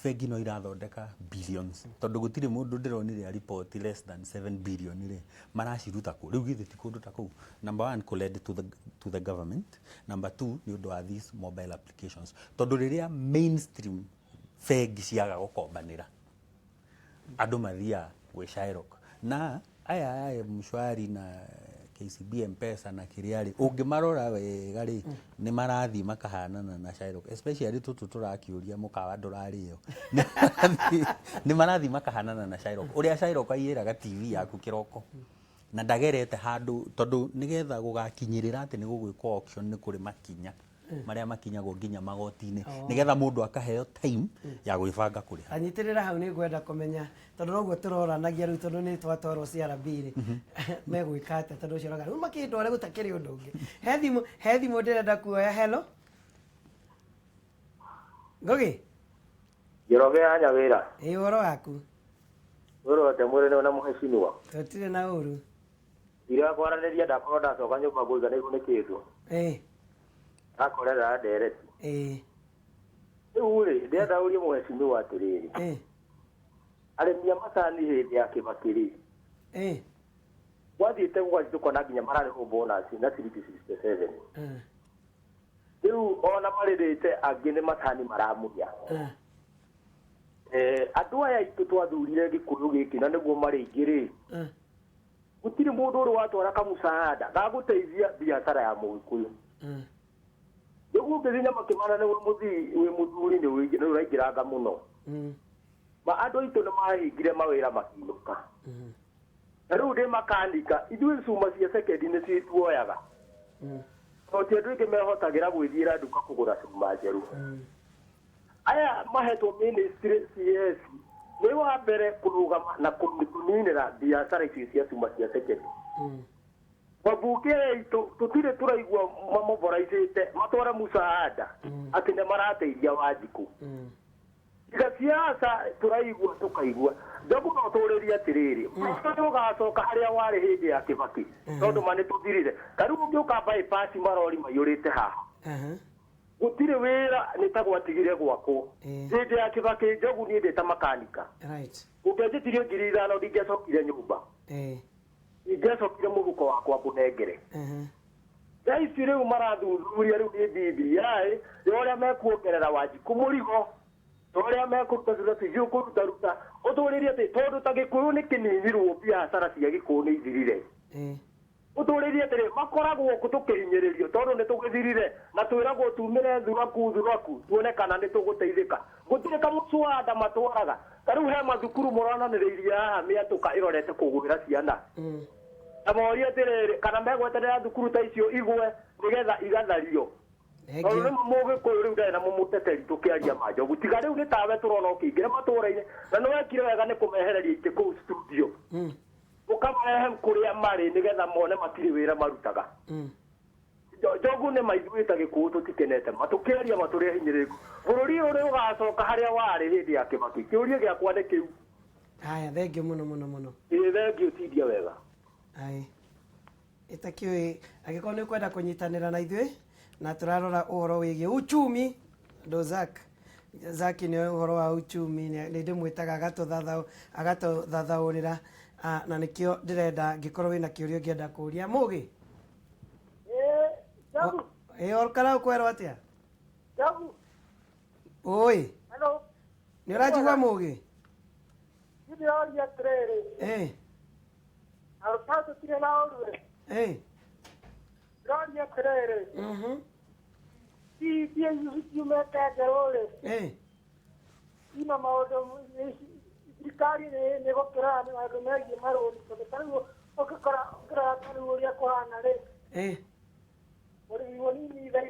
bengi no irathondeka billions? Tondũ gũtirĩ mũndũ ndĩronire a report less than 7 billion rĩ, maraciruta kũ? Rĩu githĩ ti kũndũ ta kũu? Number one, kũ to the government. Number two, nĩ ũndũ wa these mobile applications, tondũ rĩrĩa mainstream bengi ciaga gũkombanĩra, andũ mathiaga gwĩ Shylock na aya aya M-Shwari na KCB M-Pesa na kĩrĩa rĩ, ũngĩmarora wega rĩ, nĩ marathiĩ makahanana na Shylock, especially tũtũ tũrakĩũria mũkawa ndũrarĩo. Nĩ marathiĩ makahanana na Shylock, ũrĩa Shylock aiyĩraga TV yaku kĩroko na ndagerete handũ, tondũ nĩgetha gũgakinyĩrĩra atĩ nĩ gũgwĩkwo auction, nĩ kũrĩ makinya marĩa makinyagwo nginya magoti-inĩ, nĩgetha mũndũ akaheo time ya gwĩbanga kũrĩha. Anyitĩrĩra hau, nĩ ngwenda kũmenya, tondũ noguo tũroranagia rĩu, tondũ nĩ twatwarwo CRB rĩ, megwĩka atĩa? Tondũ ũcio ũroga rĩu makĩndware gũtakĩrĩ ũndũ ũngĩ. He thimũ ndĩrenda kuoya. Hello, Ngũgĩ. Njoroge ya Nyawĩra. Ĩ, ũhoro waku? Ũrote mwĩrĩ na mũhecimiwa. Tũtirĩ na ũru. Ndirakwaranĩria, ndakorwo ndacoka nyũmba ngũiganĩirwo nĩ kĩndũ. Ndakorera ndereti. Rĩu rĩ, ndĩrenda ũrie mũhecimiwa atĩrĩrĩ, arĩmi a macani hĩndĩ ya Kĩbakĩ rĩ, gwathiĩte gũgathiĩ tũkona nginya mararĩhwo bonus na ciringi 67. Rĩu ona marĩrĩte angĩ nĩ macani maramunya. Andũ aya aitũ twathurire gĩkũyũ gĩkĩ na nĩguo marĩ aingĩ rĩ, gũtirĩ mũndũ ũrĩ watwara kamũcaada ga gũteithia biacara ya mũgĩkũyũ. Rĩu ũngĩthiĩ Nyamakĩmana, nĩ wĩ mũthii, wĩ mũthuri, nĩ ũraingĩranga mũno. Ma andũ aitũ nĩ mahingire mawĩra makiinũka. Na rĩu ndĩ makanika, ithuĩ cuma cia sekendi nĩcio tuoyaga, tondũ ti andũ aingĩ mehotagĩra gwĩthiĩra nduka kũgũra cuma njerũ. Aya mahetwo ministry CS nĩ wa mbere kũrũgama na kũninĩra biacara icio cia cuma cia sekendi. Wabunge aitũ tũtirĩ tũraigua mamoboraicĩte matware musaada atĩ nĩ marateithia Wanjikũ. Tiga siasa tũraigua tũkaigua njogu, no tũrĩrie atĩrĩrĩ, nĩ ũgacoka harĩa warĩ hĩndĩ ya Kĩbakĩ, tondũ ma nĩ tũthirire. Ta rĩu ũngĩũka bypass, marori maiyũrĩte haha. Gũtirĩ wĩra nĩ ta gwatigire gwakwo. Ĩĩ. Hĩndĩ ya Kĩbakĩ Njogu niĩ ndĩ ta makanika. Right. Ũngĩanjĩtirie 5,000 ndingĩacokire nyũmba. Ĩĩ. Ingĩacokire mũhuko wakwa ngũnengere. Mhm. Thaa ici rĩu marathuthuria rĩu nĩ BBI ya ũrĩa mekuongerera Wanjikũ mũrigo, ya ũrĩa mekũruta ruta sijui kũruta ruta ũtũrĩrie atĩ tondũ ta Gĩkũyũ nĩ kĩninirwo biacara cia Gĩkũyũ nĩ ithirire. Ĩĩ. Ũtũrĩrie atĩrĩ makoragwo kũ tũkĩhinyĩrĩrio tondũ nĩ tũgĩthirire na twĩragwo tumĩre thuraku thuraku tuone kana nĩ tũgũteithĩka. Gũtirĩ kamũcwanda matwaraga. Ta rĩu he mathukuru mũronanĩrĩirie haha mĩatũka ĩrorete kũgwĩra ciana. Na morie atĩrĩrĩ kana megweterera thukuru ta icio igwe nĩgetha igathario. Tondũ Thengiũ. rĩmwe mũgĩkũyũ rĩu ndarĩ na mũmũteteri tũkĩaria ma Njogu. Tiga rĩu nĩ tawe tũrona ũkĩingĩra matũũra-inĩ na nĩ wekire wega nĩ kũmehereria itĩ kũu studio. Ũkamarehe kũrĩa marĩ nĩgetha mone matirĩ wĩra marutaga. Njogu nĩ maithuĩ ta Gĩkũyũ tũtikenete ma tũkĩaria ma tũrĩ ahinyĩrĩrĩku. Bũrũri ũyũ nĩ ũgacoka harĩa warĩ hĩndĩ ya Kĩbakĩ. Kĩũria gĩakwa nĩ kĩu. Haya, thengiũ mũno mũno mũno. Ĩĩ thengiũ tindia wega. Aĩ. Ĩtakĩũĩ angĩkorwo nĩ ũkwenda kũnyitanĩra na ithuĩ na tũrarora ũhoro wĩgiĩ uchumi ndo Zack Zack nĩ ũhoro wa uchumi nĩ ndĩmwĩtaga agatũthathaũrĩra na nĩkĩo ndĩrenda ngĩkorwo wĩna kĩũria ũngĩenda kũũria Mũgĩ. Njogu. Ĩ orkara ũkwerwo atĩa? Njogu. Ũĩ. Hello. Nĩ ũranjigua Mũgĩ? Ndĩroria atĩrĩrĩ. Ĩ. Arutwo tũtirĩ na ũru ĩ. Ĩ. Ndĩroria atĩrĩrĩ. Mhm. Hihi mbia ici ciumĩte njerũ rĩ. Ĩ. Ina maũndũ thirikari nĩ gũkĩrora maũndũ megiĩ marũni tondũ ta rĩu ũngĩkora ũngĩrora ta rĩu ũrĩa kũhana rĩ. Ĩ. Mũrĩmi mũnini thaa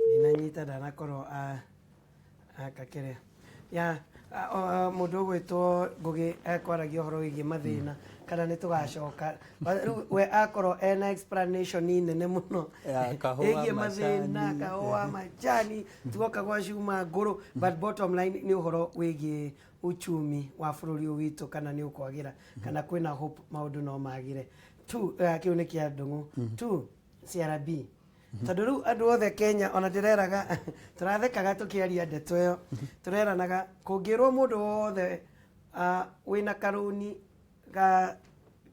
Ndinanyita ndanakorwo akakĩrĩa ya mũndũ ũgwĩtwo Ngũgĩ ekwaragia ũhoro wĩgiĩ mathĩna kana nĩ tũgacoka rĩu we akorwo ena explanation nene mũno Ya, kahũa, ĩgiĩ mathĩna macani. kahũa majani tuoka gwa cuma ngũrũ, but bottom line nĩ ũhoro wĩgiĩ uchumi wa bũrũri ũyũ witũ kana nĩ ũkwagĩra kana kwĩna hope maũndũ no magĩre tu kĩu nĩ kĩa Ndũng'ũ tu CRB tondũ rĩu andũ othe Kenya ona ndĩreraga tũrathekaga tũkĩaria ndeto ĩyo tũreranaga kũngĩrwo mũndũ wothe wĩna karũni ga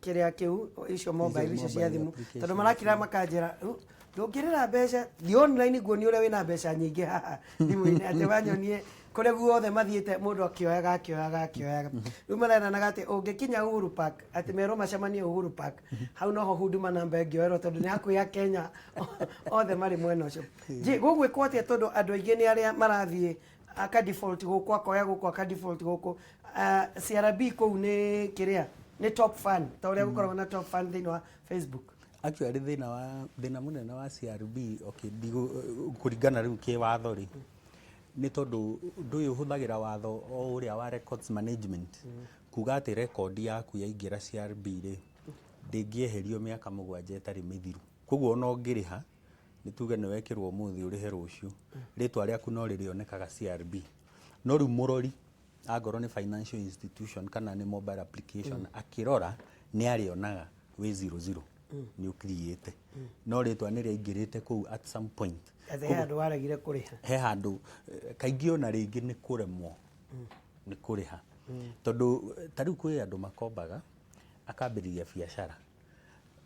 kĩrĩa kĩu icio mobile icio cia mobile thimũ applications. tondũ marakira makanjĩra "Rĩu ndũngĩrĩra mbeca thiĩ online nguonie ũrĩa wĩna mbeca nyingĩ haha thimũ-inĩ atĩ wanyonie kũrĩa guothe mathiĩte mũndũ akĩoyaga akĩoyaga akĩoyaga rĩu mareranaga atĩ ũngĩkinya Uhuru Park atĩ merwo macemanie Uhuru Park hau noho Huduma namba ĩngĩoerwo tondũ nĩ hakuhĩ a Kenya othe marĩ mwena ũcio. Je, gũgwĩkwo atĩa tondũ andũ aingĩ nĩ arĩa marathiĩ aka default gũkũ akoya gũkũ aka default gũkũ CRB kũu nĩ kĩrĩa nĩ top fan ta ũrĩa gũkoragwo na top fan thĩinĩ wa Facebook. Actually thĩna wa thĩna mũnene wa CRB, okay, kũringana rĩu kĩwatho rĩ, nĩ tondũ ũndũ ũyũ ũhũthagĩra watho o ũrĩa wa records management kuga atĩ record yaku yaingĩra CRB rĩ ndĩngĩeherio mĩaka 7 ĩtarĩ mĩthiru. Koguo ona ũngĩrĩha nĩ tuge nĩ wekĩrwo ũmũthĩ ũrĩhe rũciũ, rĩtwa rĩaku no rĩrĩonekaga CRB. No rĩu mũrori angorwo nĩ financial institution kana nĩ mobile application akĩrora nĩ arĩonaga wĩ 00 nĩ ũkiriĩte no rĩtwa nĩ rĩaingĩrĩte kũu at some point. Atĩ he handũ waregire kũrĩha. He handũ kaingĩ ona rĩngĩ nĩ kũremwo nĩ kũrĩha tondũ ta rĩu kwĩ andũ makombaga akambĩrĩria biacara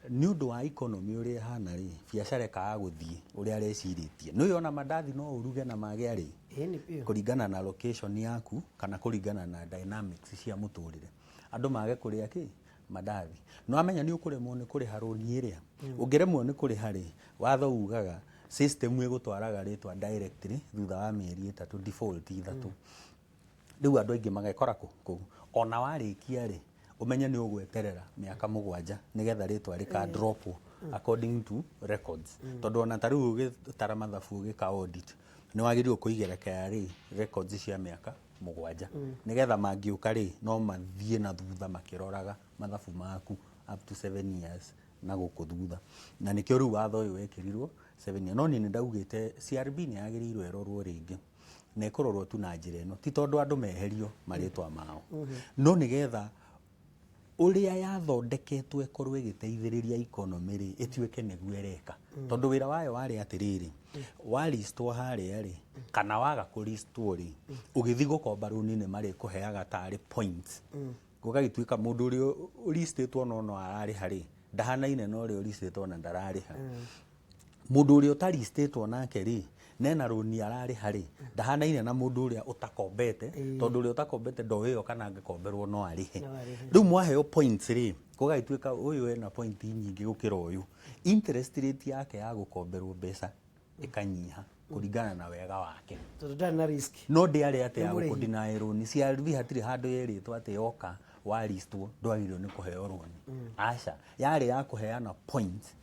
nĩ ũndũ wa economy ũrĩa ĩhana rĩ, biacara ĩkaga gũthiĩ ũrĩa arecirĩtie. Nĩ ũyũ ona mandathi no ũruge na mage arĩ Ĩĩ nĩ biũ. kũringana na location yaku kana kũringana na dynamics cia mũtũrĩre, andũ mage kũrĩa kĩ mandathi. No amenya nĩ ũkũremwo nĩ kũrĩha rũni ĩrĩa ũngĩremwo nĩ kũrĩha rĩ, watho ugaga system ĩgũtwaraga rĩtwa directly thutha wa mĩeri 3 default 3. Rĩu andũ aingĩ magekora kũu ona warĩkia rĩ ũmenye nĩ ũgweterera mĩaka 7 nĩgetha rĩtwa rĩka drop according to records. Tondũ ona ta rĩu ũgĩtara mathabu ũgĩka audit nĩ wagĩrĩirwo kũigĩra KRA records cia mĩaka 7 nĩgetha mangĩũka rĩ no mathiĩ na thutha makĩroraga mathabu maku up to 7 years na gũkũ thutha. Na nĩkĩo rĩu watho ũyũ wekĩrirwo 7 years. No niĩ nĩ ndaugĩte CRB nĩ yagĩrĩirwo ĩrorwo rĩngĩ na ĩkũrorwo tu na njĩra ĩno, ti tondũ andũ meherio marĩtwa mao, no nĩgetha Ũrĩa yathondeketwo ĩkorwo ĩgĩteithĩrĩria economy rĩ, ĩtuĩke nĩguo ĩreka. Tondũ wĩra wayo warĩ atĩrĩrĩ, waristwo harĩa rĩ, kana waga kũristwo rĩ, ũgĩthiĩ gũkomba rũni nĩ marĩkũheaga tarĩ points. Gũgagĩtuĩka mũndũ ũrĩa ũristĩtwo no no ararĩha rĩ, ndahanaine na ũrĩa ũristĩtwo na ndararĩha. Mũndũ ũrĩa ũtaristĩtwo nake rĩ, nena rũni ararĩha rĩ, ndahanaine na mũndũ ũrĩa ũtakombete, tondũ ũrĩa ũtakombete ndoĩ kana angĩkomberwo no arĩhe. No arĩhe. Rĩu mwaheo points rĩ, gũgagĩtuĩka ũyũ ena point nyingĩ gũkĩra ũyũ. Interest rate yake ya gũkomberwo mbeca ĩkanyiha kũringana na wega wake. Tondũ ndarĩ na risk. No ndĩarĩ atĩ ya Nĩ mũrĩhi. gũkũdeny rũni. CRB hatirĩ handũ yerĩtwo atĩ yoka waristwo ndwagĩrĩirwo nĩ kũheo rũni. Aca, yarĩ ya kũheana points,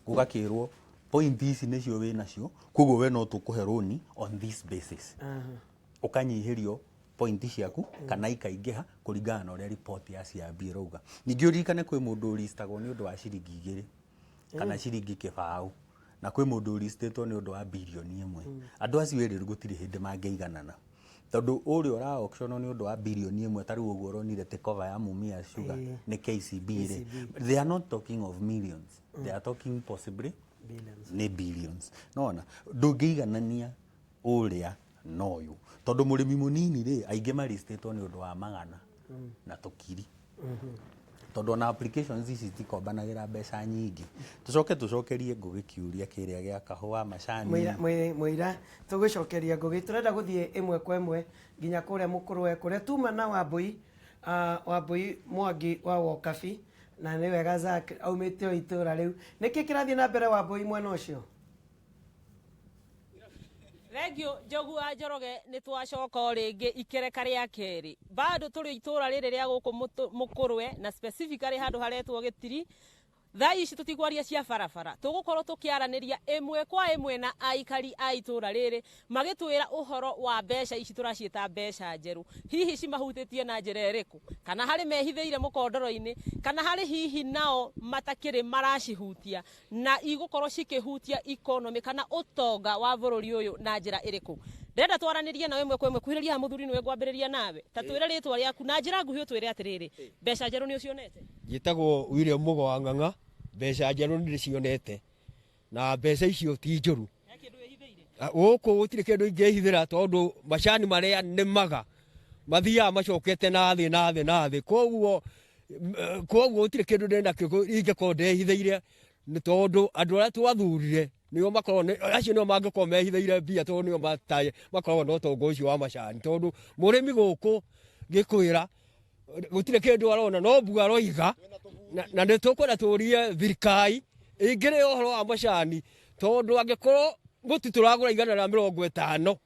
gũgakĩrwo point ici nĩcio wĩ nacio, koguo we no tũkũhe rũni on this basis. Ũkanyihĩrio point ciaku kana ikaingĩha kũringana na ũrĩa report ya CRB ĩrauga. Ningĩ ũririkane kwĩ mũndũ ũristagwo nĩ ũndũ wa ciringi 2 kana ciringi 0. Na kwĩ mũndũ ũristĩtwo nĩ ũndũ wa birioni 1. Andũ acio erĩ gũtirĩ hĩndĩ mangĩiganana. Tondũ ũrĩa ũra auction nĩ ũndũ wa birioni 1 ta rĩu ũguo ũronire takeover ya Mumias Sugar nĩ KCB rĩ. They are not talking of millions. They are talking possibly Billions. nĩ billions. Nona ndũngĩiganania ũrĩa na ũyũ. Tondũ mũrĩmi mũnini rĩ, aingĩ maristĩtwo nĩ ũndũ wa magana na tũkiri. Tondũ ona applications ici citikombanagĩra mbeca nyingĩ. Tũcoke tũcokerie Ngũgĩ kĩũria kĩrĩa gĩa kahũa, macani. Mũira tũgũcokeria Ngũgĩ. Tũrenda gũthiĩ ĩmwe kwa ĩmwe nginya kũrĩa mũkũrwe kũrĩa tuma na Wambui, Wambui Mwangi wa Wokabi, na nĩ wega Zack aumĩte o itũra rĩu. Nĩkĩ kĩrathiĩ na mbere Wambui mwena ũcio? Thank you Njogu wa Njoroge, nĩ twacoka o rĩngĩ ikereka rĩa kerĩ. Bado tũrĩ itũra rĩrĩ rĩa gũkũ Mũkũrwe na specifically handũ haretwo Gĩtiri. Thaa ici tũtikwaria cia barabara, tũgũkorwo tũkĩaranĩria ĩmwe kwa ĩmwe na aikari a itũra rĩrĩ magĩtwĩra ũhoro wa mbeca ici tũraciĩta mbeca njerũ, hihi cimahutĩtie na njĩra ĩrĩkũ, kana harĩ mehithĩire mũkondoro-inĩ, kana harĩ hihi nao matakĩrĩ maracihutia na igũkorwo cikĩhutia economy kana ũtonga wa bũrũri ũyũ na njĩra ĩrĩkũ. Ndĩrenda twaranĩrie nawe ĩmwe kwa ĩmwe. Kuhĩrĩria haha mũthuri, nĩwe ngwambĩrĩria nawe. Ta twĩre rĩtwa rĩaku na njĩra nguhĩ, ũtwĩre atĩrĩrĩ, mbeca njerũ nĩ ũcionete? Njĩtagwo William Mũgo wa Ng'ang'a. Mbeca njerũ nĩ ndĩcionete na mbeca icio ti njũru. Gũkũ gũtirĩ kĩndũ ingĩhithĩra tondũ macani marĩa nĩmaga mathiaga macokete na thĩ na thĩ na thĩ, koguo gũtirĩ kĩndũ ndĩ nakĩo ingĩkorwo ndehithĩire, nĩ tondũ andũ arĩa twathurire nĩo makoragwo acio nĩo mangĩkorwo mehithĩire mbia, tondũ nĩo makoragwo na ũtonga ũcio wa macani, tondũ mũrĩmi gũkũ ngĩkwĩra gũtirĩ kĩndũ arona no mbua aroiga, na nĩ tũkwenda tũrie thirikari ĩingĩrĩre ũhoro wa macani, tondũ angĩkorwo mũtu tũragũra 150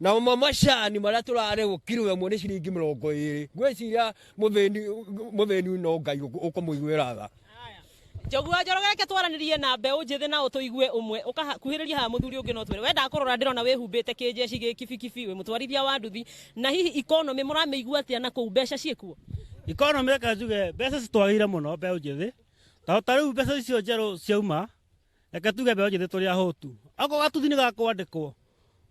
na macani marĩa tũrarĩhwo kiro ĩmwe nĩ ciringi 20, ngwĩciria mũthĩni no Ngai ũkũmũiguĩra tha. Njogu wa Njoroge, reke twaranĩrie na mbeũ njĩthĩ na ũtũigue ũmwe. Ũkakuhĩrĩria haha mũthuri ũngĩ no twĩre. We ndakũrora ndĩrona wĩhumbĩte kĩnjeci gĩkibikibi, wĩ mũtwarithia wa nduthi, na hihi economy mũramĩigua atĩa na kũu mbeca ciĩkuo? Economy reke njuge mbeca citwagĩire mũno mbeũ njĩthĩ, tondũ ta rĩu mbeca icio njerũ ciauma, reke tuge mbeũ njĩthĩ tũrĩ ahũtu. Okorwo gatuthi nĩ gakwandĩkwo,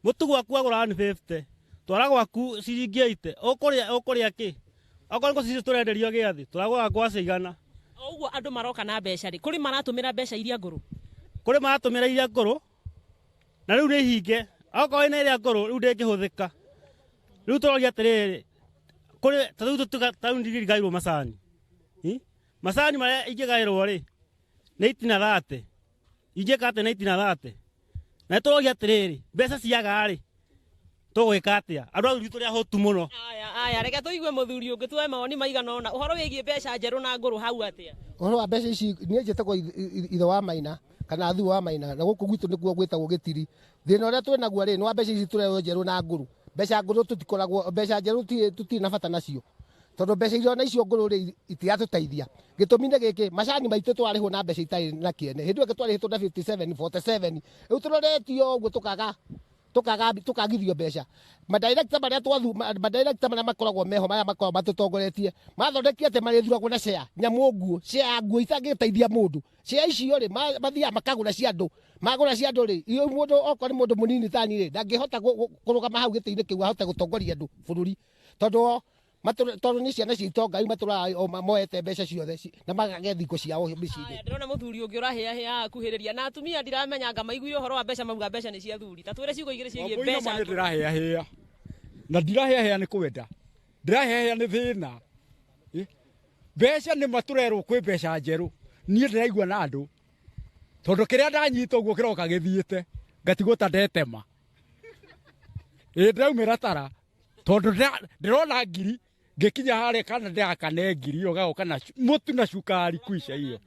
mũtu gwaku agũra 150, twara gwaku ciringi 80, ũkũrĩa kĩ? Okorwo nĩ ngũci tũrenderio gĩathĩ, tũragũra ngwacĩ 100. O ũguo andũ maroka na mbeca rĩ, kũrĩ maratũmĩra mbeca iria ngũrũ? Kũrĩ maratũmĩra iria ngũrũ, na rĩu nĩ hinge. Okorwo ĩna ĩrĩa ngũrũ, rĩu ndĩngĩhũthĩka. Rĩu tũroria atĩrĩrĩ, kũrĩ ta rĩu tũtuga, ta rĩu ndiririgairwo macani. Macani marĩa ingĩgaĩrwo rĩ, nĩ itina thate. Ingĩka atĩa na itina thate? Na tũroria atĩrĩrĩ, mbeca ciaga rĩ, tũgwĩka atĩa? Andũ athuri tũrĩ ahũtu mũno. Aya, aya, reke tũigue mũthuri ũngĩ tuoe mawoni maigana ũna ũhoro wĩgiĩ mbeca njerũ na ngũrũ hau atĩa? Ũhoro wa mbeca ici, niĩ njĩtagwo ithe wa Maina kana thu wa Maina, na gũkũ gwitũ nĩkuo gwĩtagwo Gĩtiri. Thĩna ũrĩa twĩ naguo rĩ, nĩ wa mbeca ici tũrehwo njerũ na ngũrũ. Mbeca ngũrũ tũtikoragwo, mbeca njerũ tũtirĩ na bata nacio, tondũ mbeca iria ona icio ngũrũ rĩ itiratũteithia. Gĩtũmi nĩ gĩkĩ, macani maitũ twarĩhwo na mbeca itarĩ na kĩene. Hĩndĩ ĩyo ĩngĩ twarĩhĩtwo na 57, 47. Rĩu tũroretio ũguo tukagithio mbeca. Madirector marĩa twathu, madirector marĩa makoragwo meho, marĩa makoragwo matũtongoretie, mathondekie atĩ marĩthuragwo na share, nyamũ nguo, share ya nguo itangĩteithia mũndũ. Share icio rĩ, mathiaga makagũra cia andũ. Magũra cia andũ rĩ, iyo mũndũ okorwo nĩ mũndũ mũnini tani rĩ, ndangĩhota kũrũgama hau gĩtĩ-inĩ kĩu ahote gũtongoria andũ bũrũri. Tondũ o, Tondũ nĩ ciana cia itonga rĩu matũraga o moete mbeca ciothe na makagĩa thingo ciao mĩciĩ-inĩ. Aya, ndĩrona mũthuri ũngĩ ũrahĩahĩa akuhĩrĩria na atumia ndiramenya anga maiguire ũhoro wa mbeca mauga mbeca nĩ cia thuri. Ta twĩre ciugo igĩrĩ ciĩgiĩ Wambũi mbeca. nama nĩ ndĩrahĩahĩa na ndirahĩahĩa nĩ kwenda, ndĩrahĩahĩa nĩ thĩna. Mbeca nĩ matũrerwo kwĩ mbeca njerũ, niĩ ndĩraigua na andũ tondũ kĩrĩa ndanyita ũguo kĩroka gĩthiĩte ngatigwo ta ndetema. Ĩ ndĩraumĩra tara tondũ ndĩrona ngiri ngĩkinya harĩa kana ndĩrakane ngiri ĩyo gagoka na mũtu na cukari kuica iyo.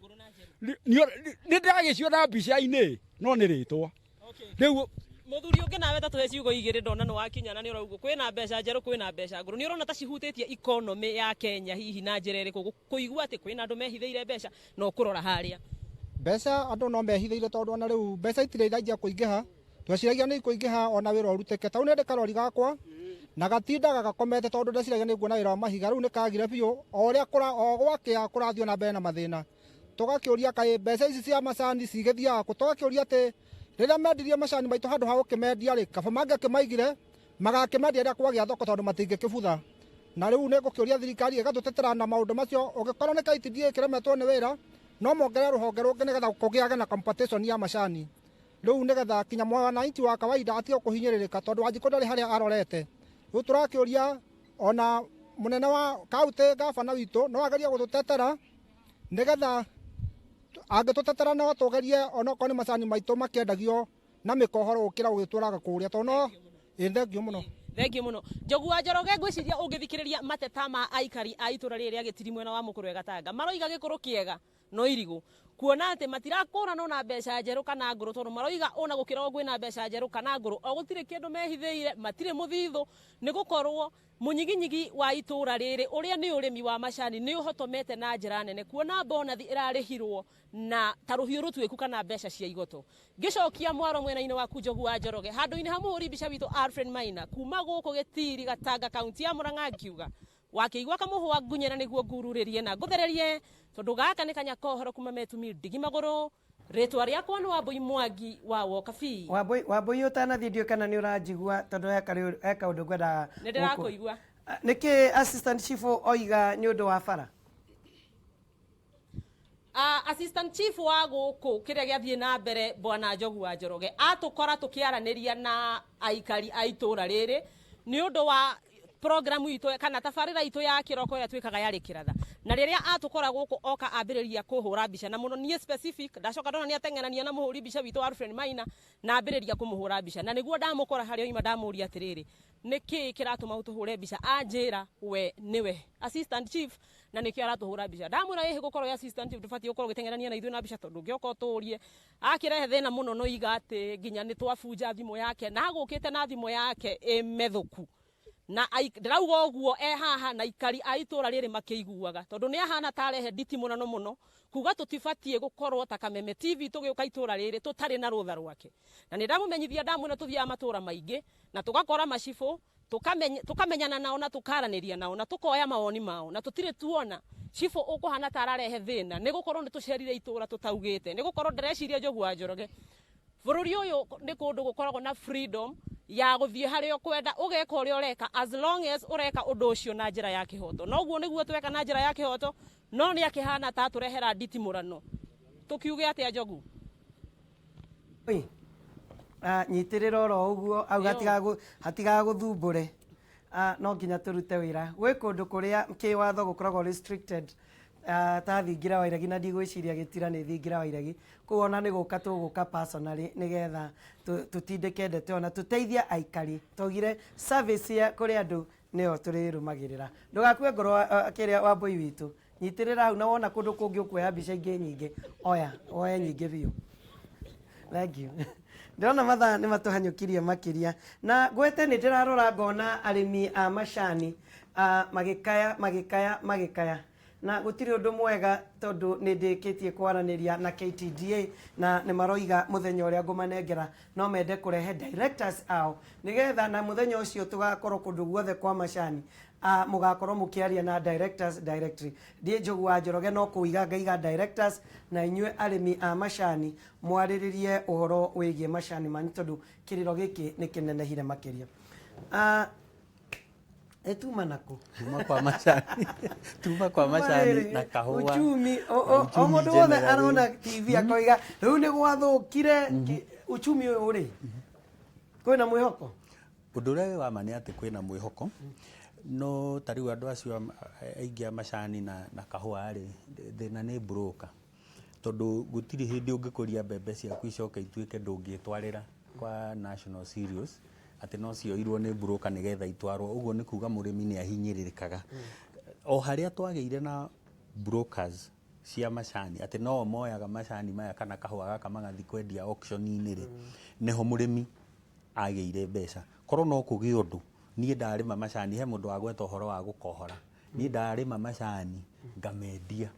Nĩ ndĩragĩciona mbica-inĩ no nĩ rĩtwa. Rĩu Mũthuri ũngĩ nawe ta tũhe ciugo igĩrĩ ndona nĩ wakinya na nĩ ũrauga kwĩna mbeca njerũ kwĩna mbeca ngũrũ. Nĩ ũrona ta cihutĩtie economy ya Kenya hihi na njĩra ĩrĩkũ kũigua atĩ kwĩna andũ mehithĩire mbeca na ũkũrora harĩa? Mbeca andũ no mehithĩire tondũ ona rĩu mbeca itirĩ irainjia kũingĩha. Tweciragia nĩ ikũingĩha ona wĩra ũrutĩke. Ta rĩu nĩ ndĩ karori gakwa na gatindaga gakomete tondũ ndeciragia nĩ nguona wĩra wa mahiga, rĩu nĩ kagire biũ. O ũrĩa o gwakĩa kũrathiĩ na mbere na mathĩna. Tũgakĩũria kaĩ mbeca ici cia macani cigĩthiaga kũ? Tũgakĩũria atĩ rĩrĩa mendirie macani maitũ handũ ha gũkĩmendia rĩ, kaba mangĩakĩmaigire magakĩmendia rĩrĩa kwagĩa thoko tondũ matingĩkĩbutha. Na rĩu nĩ ngũkĩũria thirikari ĩgatũtetera na maũndũ macio, ũngĩkorwo nĩ KTDA ĩkĩremetwo nĩ wĩra, no mongerere rũhonge rũngĩ nĩgetha kũgĩage na competition ya macani. Rĩu nĩgetha kinya mwananchi wa kawaida atige kũhinyĩrĩrĩka tondũ Wanjikũ ndarĩ harĩa arorete. Rĩu tũrakĩũria ona mũnene wa kaunti gabana witũ no agerie gũtũtetera nĩgetha angĩtũtetera no tũgerie onokorwo nĩ macani maitũ makĩendagio na mĩkohoro gũkĩra gũgĩtwaraga kũrĩa tondũ no ĩ thengio mũno. Thengio mũno. Njogu wa Njoroge, ngwĩciria ũngĩthikĩrĩria mateta ma aikari a itũra rĩrĩ rĩa Gĩtiri mwena wa Mũkũrwe Gatanga maroiga gĩkũrũ kĩega no irigũ kuona atĩ matirakũranwo na mbeca njerũ kana ngũrũ tondũ maroiga ona gũkĩrwo kwĩna mbeca njerũ kana ngũrũ o gũtirĩ kĩndũ mehithĩire, matirĩ mũthithũ nĩ gũkorwo mũnyiginyigi wa itũra rĩrĩ ũrĩa nĩ ũrĩmi wa macani nĩ ũhotomete na njĩra nene kuona bonathi ĩrarĩhirwo na ta rũhiũ rũtuĩku kana mbeca cia igoto. Ngĩcokia mwaro mwena-inĩ waku Njogu wa Njoroge handũ-inĩ ha mũhũri mbica witũ Alfred Maina kuma gũkũ Gĩtiri Gatanga kaunti ya Murang'a ngiuga wakĩigua kamũhũa ngunyĩra nĩguo ngururĩrie na ngũthererie tondũ gaka nĩ kanya kohoro kuma metumi ndigi magũrũ. Rĩtwa rĩakwa nĩ Wambui Mwangi wa Wokabi. Wambui, Wambui ũtanathiĩ ndiũĩ kana nĩ ũranjigua tondũ he kaũndũ ngwendaga Nĩ ndĩrakũigua. Nĩkĩ assistant chief oiga nĩ ũndũ wa bara? Assistant chief wa gũkũ kĩrĩa gĩathiĩ na mbere bwana Njogu wa Njoroge atũkora tũkĩaranĩria na aikari a itũra rĩrĩ nĩ ũndũ wa programu itũ kana tabarĩra itũ ya kĩroko ĩrĩa twĩkaga yarĩ kĩratha na rĩrĩa atũkora gũkũ oka ambĩrĩria kũhũra mbica na mũno niĩ specific ndacoka ndona nĩ ateng'erania na mũhũri mbica witũ Alfred Maina na ambĩrĩria kũmũhũra mbica na nĩguo ndamũkora harĩa oima ndamũria atĩrĩrĩ nĩkĩ kĩratũma ũtũhũre mbica anjĩra we nĩwe assistant chief na nĩkĩo aratũhũra mbica ndamwĩra ĩhĩ gũkorwo assistant chief ndũbatiĩ gũkorwo ũgĩteng'erania na ithuĩ na mbica tondũ ũngĩoka ũtũrie akĩrehe thĩna mũno no iga atĩ nginya nĩ twabunja thimũ yake na agũkĩte na thimũ yake ĩmethũku na ndĩrauga ũguo e haha na aikari a itũra rĩrĩ makĩiguaga tondũ nĩ ahana ta arehe nditi mũno mũno kuga tũtibatiĩ gũkorwo ta Kameme TV tũgĩũka itũra rĩrĩ tũtarĩ na rũtha rwake na nĩ ndamũmenyithia ndamwĩra tũthiaga matũra maingĩ na tũgakora macibũ tũkamenyana nao na tũkaranĩria nao na tũkoya mawoni mao na tũtirĩ tuona cibũ ũkũhana ta ararehe thĩna nĩ gũkorwo nĩ tũcerire itũra tũtaugĩte nĩ gũkorwo ndĩreciria Njogu wa Njoroge bũrũri ũyũ nĩ kũndũ gũkoragwo na freedom ya gũthiĩ harĩa ũkwenda ũgeka ũrĩa ũreka as long as ũreka ũndũ ũcio na njĩra ya kĩhoto noguo nĩguo tweka na njĩra ya kĩhoto no nĩ akĩhana ta atũrehera nditi mũrano tũkiuge atĩa Njogu? Oi, nyitĩrĩra oro ũguo au hatigagũthumbũre. No nginya tũrute wĩra gwĩ kũndũ kũrĩa kĩwatho gũkoragwo restricted ta thingira wa iregi na ndigwĩciria gĩtira nĩ thingira wa iregi kũu ona nĩ gũka tũgũka personally nĩgetha tũtindĩke ndeto ĩyo na tũteithie aikari twaugire service ya kũrĩ andũ nĩyo tũrĩrũmagĩrĩra ndũgakue ngoro kĩrĩa Wambui witũ nyitĩrĩra hau na wona kũndũ kũngĩ ũkuoya mbica ingĩ nyingĩ oya woe nyingĩ biũ. Thank you. Ndĩrona mathaa nĩ matũhanyũkirie makĩria na ngwete nĩ ndĩrarora ngona arĩmi a macani magĩkaya magĩkaya magĩkaya na gũtirĩ ũndũ mwega tondũ nĩ ndĩkĩtie kwaranĩria na KTDA na nĩ maroiga mũthenya ũrĩa ngũmanengera no mende kũrehe directors ao nĩgetha na mũthenya ũcio tũgakorwo kũndũ guothe kwa macani mũgakorwo mũkĩaria na directors directly. Ndiĩ Njogu wa Njoroge no kũiga ngaiga directors na inyuĩ arĩmi a macani mwarĩrĩrie ũhoro wĩgiĩ macani manyu tondũ kĩrĩro gĩkĩ nĩ kĩnenehire makĩria. Ĩtuma nakũ? Tuma kwa macani, tuma kwa macani Rĩrĩ, na kahũa. Uchumi o Uchumi mũndũ wothe generally. arona TV akoiga rĩu nĩ gwathũkire. Uchumi ũyũ rĩ, kwĩna mwĩhoko? Ũndũ ũrĩa wĩ wa ma nĩ atĩ kwĩna mwĩhoko, no ta rĩu andũ acio aingĩ a macani na kahũa rĩ, thĩna nĩ broker, tondũ gũtirĩ hĩndĩ ũngĩkũria mbembe ciaku icoke ituĩke ndũngĩtwarĩra kwa National Cereals, atĩ no cioirwo nĩ broker nĩgetha itwarwo. Ũguo nĩ kuga mũrĩmi nĩ ahinyĩrĩrĩkaga. O harĩa twagĩire na brokers cia macani, atĩ no moyaga macani maya kana kahũa gaka magathiĩ kwendia auction-inĩ rĩ, nĩho mũrĩmi agĩire mbeca. Korwo no kũgĩe ũndũ niĩ ndarĩma macani, he mũndũ wagweta ũhoro wa gũkohora, niĩ ndarĩma macani ngamendia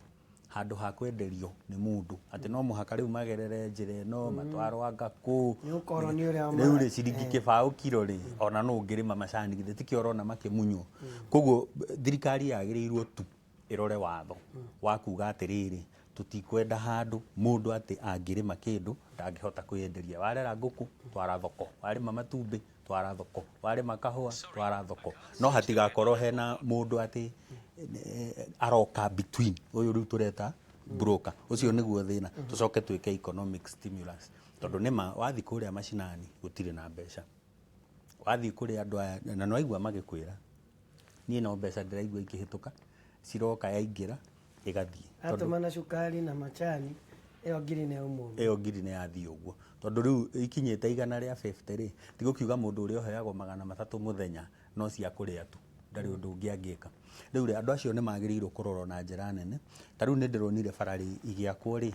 handũ ha kwenderio nĩ mũndũ atĩ no mũhaka rĩu magerere njĩra ĩno, matwarwo anga kũ. Nĩ ũkorwo nĩ ũrĩa Rĩu rĩ, ciringi 0.20 kiro rĩ, ona no ũngĩrĩma macani, githĩ tikĩo ũrona makĩmunywo? Koguo thirikari yagĩrĩirwo tu ĩrore watho wa kuga atĩrĩrĩ, tũtikwenda handũ mũndũ atĩ angĩrĩma kĩndũ ndangĩhota kwĩyenderia. Warera ngũkũ, twara thoko; warĩma matumbĩ, twara thoko; warĩma kahũa, twara thoko. No hatigakorwo hena mũndũ atĩ aroka between, ũyũ rĩu tũreta broker. Ũcio nĩguo thĩna. Tũcoke twĩke economic stimulus, tondũ nĩma wathiĩ kũrĩa macinani gũtirĩ na mbeca. Wathiĩ kũrĩ andũ aya na nĩwaigua magĩkwĩra, niĩ no mbeca ndĩraigua ikĩhĩtũka, ciroka, yaingĩra, ĩgathiĩ. Atũma na cukari na macani, ĩyo ngiri nĩ yauma ũguo. Ĩyo ngiri nĩ yathiĩ ũguo, tondũ rĩu ikinyĩte 150 rĩ, tigũkiuga mũndũ ũrĩa ũheagwo 300 mũthenya no cia kũrĩa tu, ndarĩ ũndũ ũngĩ angĩka. Rĩu rĩ, andũ acio nĩ magĩrĩirwo kũrorwo na njĩra nene. Ta rĩu nĩ ndĩronire bara rĩ igĩakwo rĩ,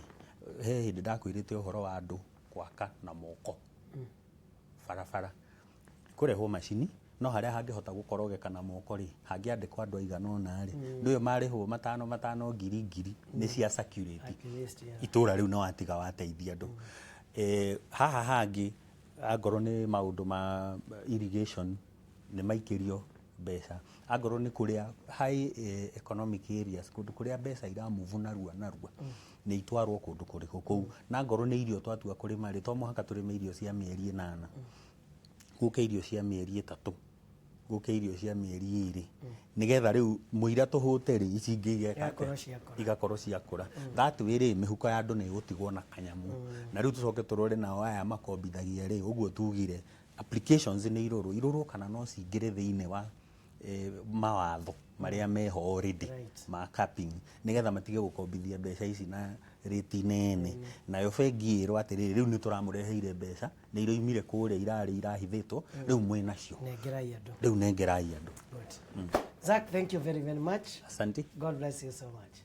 he hĩndĩ ndakwĩrĩte ũhoro wa andũ gwaka na moko barabara, kũrehwo macini, no harĩa hangĩhota gũkorogeka na moko rĩ, hangĩandĩkwo andũ aigana ũna rĩ, ndũĩ marĩhwo matano matano, ngiri ngiri, nĩ cia circulate At least, yeah. Itũra rĩu nĩ watiga wateithia andũ. Haha hangĩ angorwo nĩ maũndũ ma irrigation, nĩ maikĩrio mbeca. Angorwo nĩ kũrĩa high economic areas, kũndũ kũrĩa mbeca iramove narua narua, nĩ itwarwo kũndũ kũrĩkũ kũu. Na angorwo nĩ irio twatua kũrĩma rĩ, to mũhaka tũrĩme irio cia mĩeri 8, gũke irio cia mĩeri 3, gũke irio cia mĩeri 2, nĩgetha rĩu mũira tũhũte rĩ, ici ingĩ igeka Igakorwo atĩa? ciakũra. Igakorwo ciakũra. That way rĩ, mĩhuko ya andũ nĩ ĩgũtigwo na kanyamũ. Na rĩu tũcoke tũrore nao aya makombithagia rĩ, ũguo tugire applications nĩ irorwo irorwo kana no cingĩre thĩinĩ wa mawatho marĩa meho already ma capping, nĩgetha matige gũkombithia mbeca ici na rĩti nene. Nayo bengi ĩrwo atĩrĩrĩ, rĩu nĩ tũramũreheire mbeca, nĩ iroimire kũrĩa irarĩ irahithĩtwo, rĩu mwĩ nacio. Nengerai andũ. Rĩu nengerai andũ. Good. Zach, thank you very very much. Asante. God bless you so much.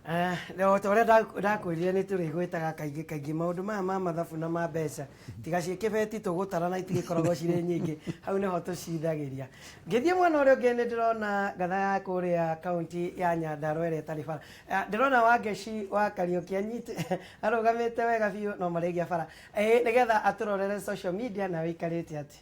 O ta ũrĩa ndakwĩrire, nĩ tũrĩgwĩtaga kaingĩ kaingĩ. Maũndũ maya ma mathabu na ma mbeca, tiga ciĩ kĩbeti tũgũtara na itigĩkoragwo cirĩ nyingĩ, hau nĩho tũcithagĩria. Ngĩthiĩ mwena ũrĩa ũngĩ, nĩ ndĩrona ngatha ya kũrĩa kaunti ya Nyandarua ĩrĩa ĩtarĩ bara. Ndĩrona Wangeci wa Kariũki anyite arũgamĩte wega biũ, no marĩgia bara, nĩgetha atũrorere social media. Na wĩikarĩte atĩ?